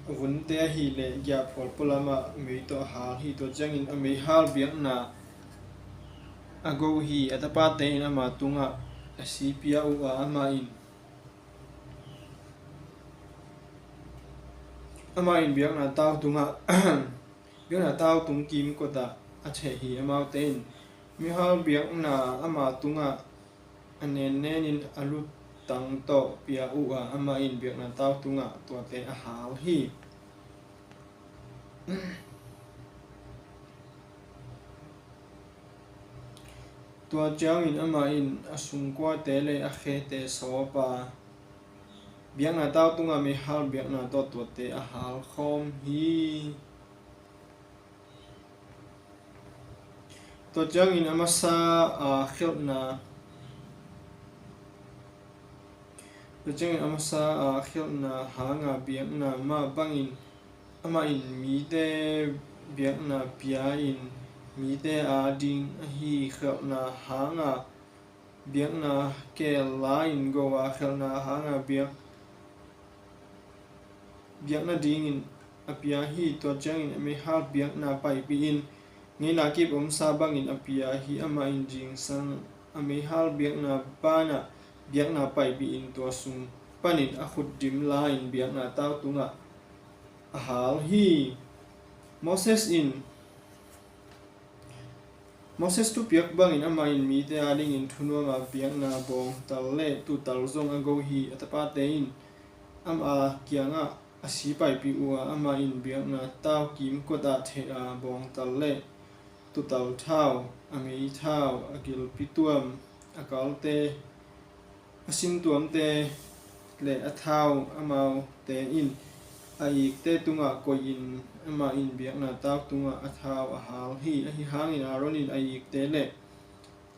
a vunte ahih leh giahphual pualamah mei tawh a hal hi. Tua ciangin a meihal biakna a go hi. A tapate in ama tungah a si pia uh a, amah in, amah in biakna tau tungah biakna tau tung kimkotah a theh hi. Amaute in meihal biakna ama tungah a nennenin a lutang tawh pia uh a, amah in biakna tau tungah tuate a hal hi. Tua ciangin amah in a sungkuate le a khete sawp a, biakna tau tungah meihal biakna tawh tuate a hal khawm hi. Tua ciangin a masa a khialhna, tua ciangin a masa a khialhna hanga biakna mah bangin amah in mite biakna pia in, mite ading ahi khialhna hanga biakna keel la-in go a, khialhna hanga biak, biak nadingin a pia hi. Tua ciangin a meihal biakna paipih in, ngeina kip omsa bangin a pia hi. Amah in zingsang a meihal biakna banah biakna paipih in, tua sung panin a khut dim la-in biakna tau tungah a hal hi. Moses in Moses thupiak bangin amah in mite adingin thunuama biakna bawngtal le tutal zong a go hi. A tapate in ama kiangah a si paipih uh a, amah in biakna tau kimkotah theh a, bawngtal le tutal thau, a mei thau, a gilpi tuam, a kalte, a sintuamte le a thau amaute in a ikte tungah koihin amah in biakna tau tungah a thau a hal hi. Ahi hangin Aaron in a ikte le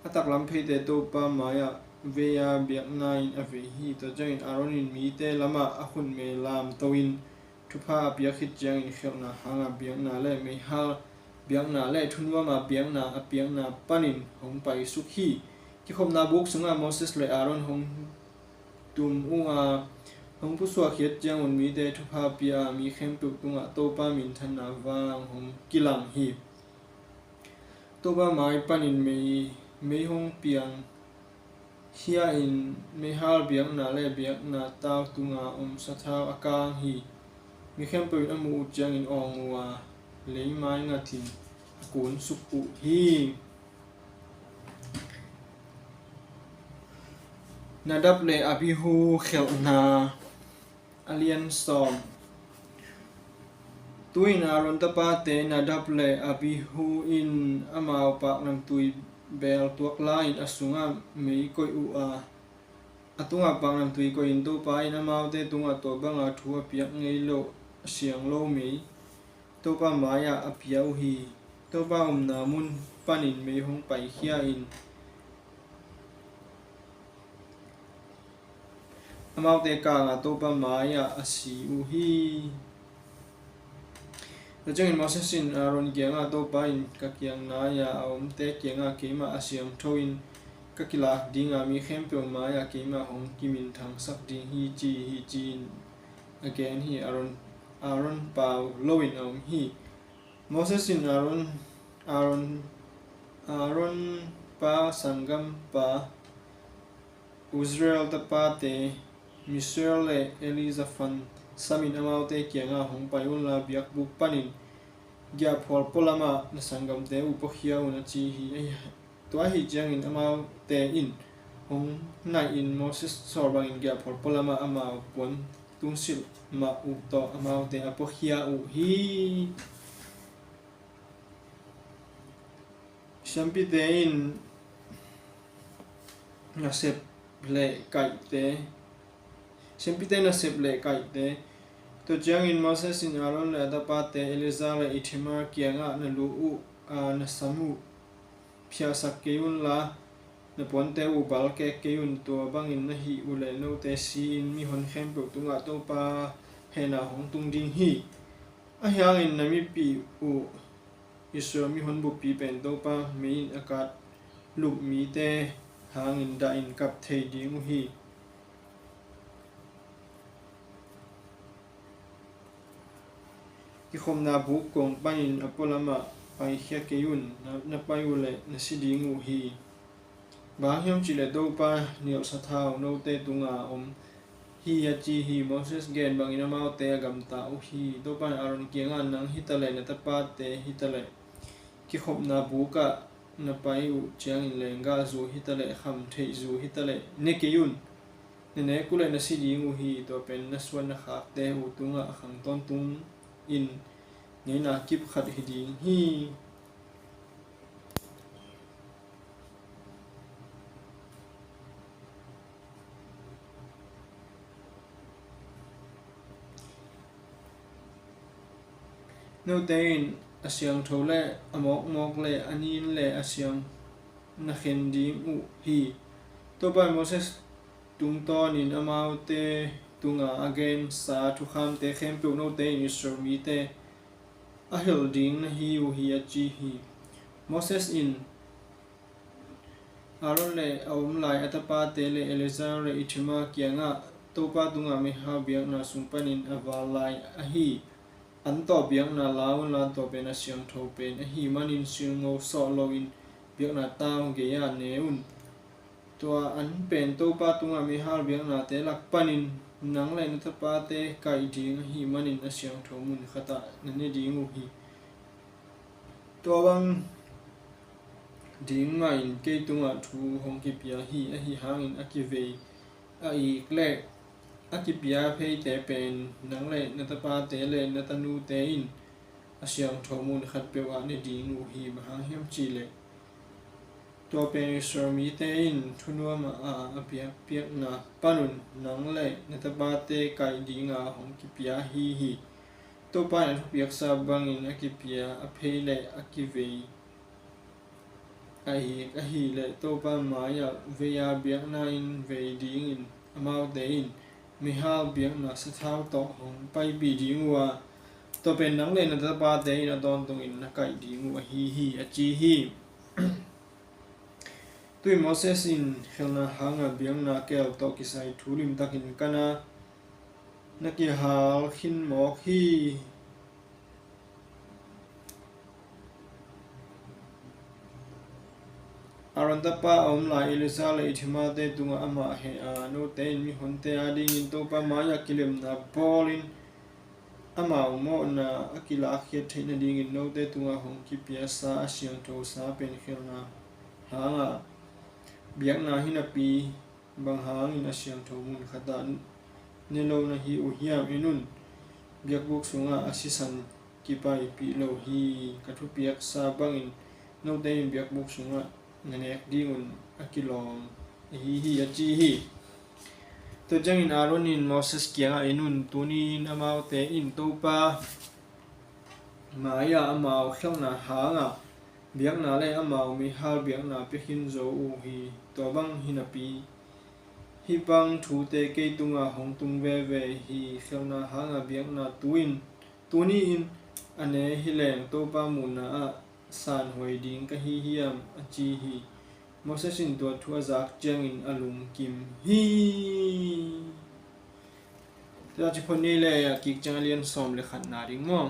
a taklam pheite Topa mai-ah vei-a biakna-in a vei hi. Tua ciangin Aaron in mite lamah a khutme lamto-in thupha a piak khit ciangin khialhna hanga biakna le meihal biakna le thunuama biakna a piakna panin hong paisuk hi. Kikhopna buk sungah Moses le Aaron hong tum uh a, hong pusuak khiat ciangun mite thupha pia a, mi khempeuh tungah Topa minthanna vang hong kilang hi. Topa mai panin mei, mei hong piang khia-in meihal biakna le biakna tau tunga om sathau a kang hi. Mi khempeuh in a muh uh ciangin awng uh a, leimai ngatin a kunsuk uh hi. Nadab le Abihu khialhna. A lian sawm. Tu-in Aaron tapate Nadab le Abihu in amau paknamtui beel tuak la-in a sungah mei koih uh a, a tungah paknamtui koihin Topa in amaute tungah tua banga thu a piak ngei lo, a siang lo mei Topa mai-ah a pia uh hi. Topa omna mun panin mei hong paikhia-in amaute kanga Topa mai-ah a si uh hi. Tua ciangin Moses in Aaron kiangah, Topa in ka kiang nai-a a omte kiangah keimah a siangtho-in ka kilak dinga mi khempeuh mai-ah keimah hong kiminthangsak ding hi, ci hi, ci-in a gen hi. Aaron, Aaron pau loin a om hi. Moses in Aaron, Aaron, Aaron pa sanggampa Uzziel tapate Mishael le Elizaphan samin amaute kiangah hong pai unla biakbuk panin giahphual pualamah na sanggamte uh puakhia un a ci hi. Tua ahi ciangin amaute in hong naihin Moses sawl bangin giahphual pualamah amau puan tungsilh mah uh tawh amaute a puakhia uh hi. Siampite in nasep le kaihte, siampite nasep le kaihte. Tua ciangin Moses in Aaron le a tapate Eleazar le Ithamar kiangah na lu uh, a, na sam uh phiahsak kei unla, na puante uh balkek kei un, tua bangin na hih uh leh note si-in mihon khempeuh tungah Topa hehna hong tung ding hi. Ahi hangin na mipi uh Israel mihon buppi pen Topa mei in a kat lup mite hangin dahin kap thei ding uh hi. Kikhopna buk kong panin a pualamah paikhia kei un, na, na pai uh leh na si ding uh hi. Bang hang hiam cih leh Topa nialh sathau note tunga om hi a ci hi. Moses gen bangin amaute a gamta uh hi. Topa in Aaron kiangah, nang hitaleh na tapate hitaleh kikhopna bukah na pai uh ciangin lenggah zu hitaleh khamtheih zu hitaleh ne kei un. Na nek uh leh na si ding uh hi. Tua pen na suan na khakte uh tungah a khang tawntungin ngeina kip khat hi ding hi. Note in a siangtho le a mawkmawk le a nin le a siang na khen ding uh hi. Topa in Moses tungtawnin amaute tunga a gensa thukhamte khempeuh note in Israel mite a hilh ding na hi uh hi, a ci hi. Moses in Aaron le a om lai a tapate le Eleazar le Ithamar kiangah, Topa tungah meihal biakna sung panin a val lai ahi an tawh biakna la unla, tua pen a siangtho pen ahih manin silngo sawh loin biakna tau gei-ah ne un. Tua an pen Topa tungah meihal biaknate lak panin nang le na tapate kaih ding ahih manin a siangtho mun khatah na ne ding uh hi. Tua bang ding mahin kei tungah thu hong kipia hi. Ahi hangin a kivei, a ik le a kipia pheite pen nang le na tapate le na tanute in a siangtho mun khatpeuh ah ne ding uh hi. Bang hang hiam cih leh tua pen Israel mite in thunuam a, a piak, piakna panun nang le na tapate kaih dinga hong kipia ahi hi. Topa in a thupiaksa bangin a kipia, a phei le a kivei a hik ahih leh Topa mai-ah vei-a biakna in vei dingin amaute in meihal biakna sathau tawh hong paipih ding uh a, tua pen nang le na tapate in a tawntungin na kaih ding uh ahi hi, a ci hi. Tuin Moses in khelhna hanga biakna keel tawh kisai thu limtakin kan a, na kihal khin mawk hi. Aaron tapa a om lai Eleazar le Ithamar-te tungah amah heh a, note in mihonte adingin Topa mai-ah kilemna bawlin amau mawhna a kilakkhiat theih nadingin note tungah hong kipiasa a siangthosa pen khelhna hanga biakna hi napi, bang hangin a siangtho mun khatah ne lo na hi uh hiam? En un, biakbuk sungah a sisan kipaipih lo hi. Ka thupiaksa bangin note in biakbuk sungah na nek dingun a kilawm ahi hi, a ci hi. Tua ciangin Aaron in Moses kiangah, en un, tuni-in amaute in Topa mai-ah amau khelhna hanga biakna le amau meihal biakna pia khin zo uh hi. Tua bang hi napi, hih bang thute kei tungah hong tung veve hi. Khelhna hanga biakna tu-in, tuni-in a ne hi leng Topa muhna-ah sanhuai ding ka hi hiam? A ci hi. Moses in tua thu a zak ciangin a lungkim hi. Tua ci phot ni le a kik ciang a lian sawm le khatna ding maw?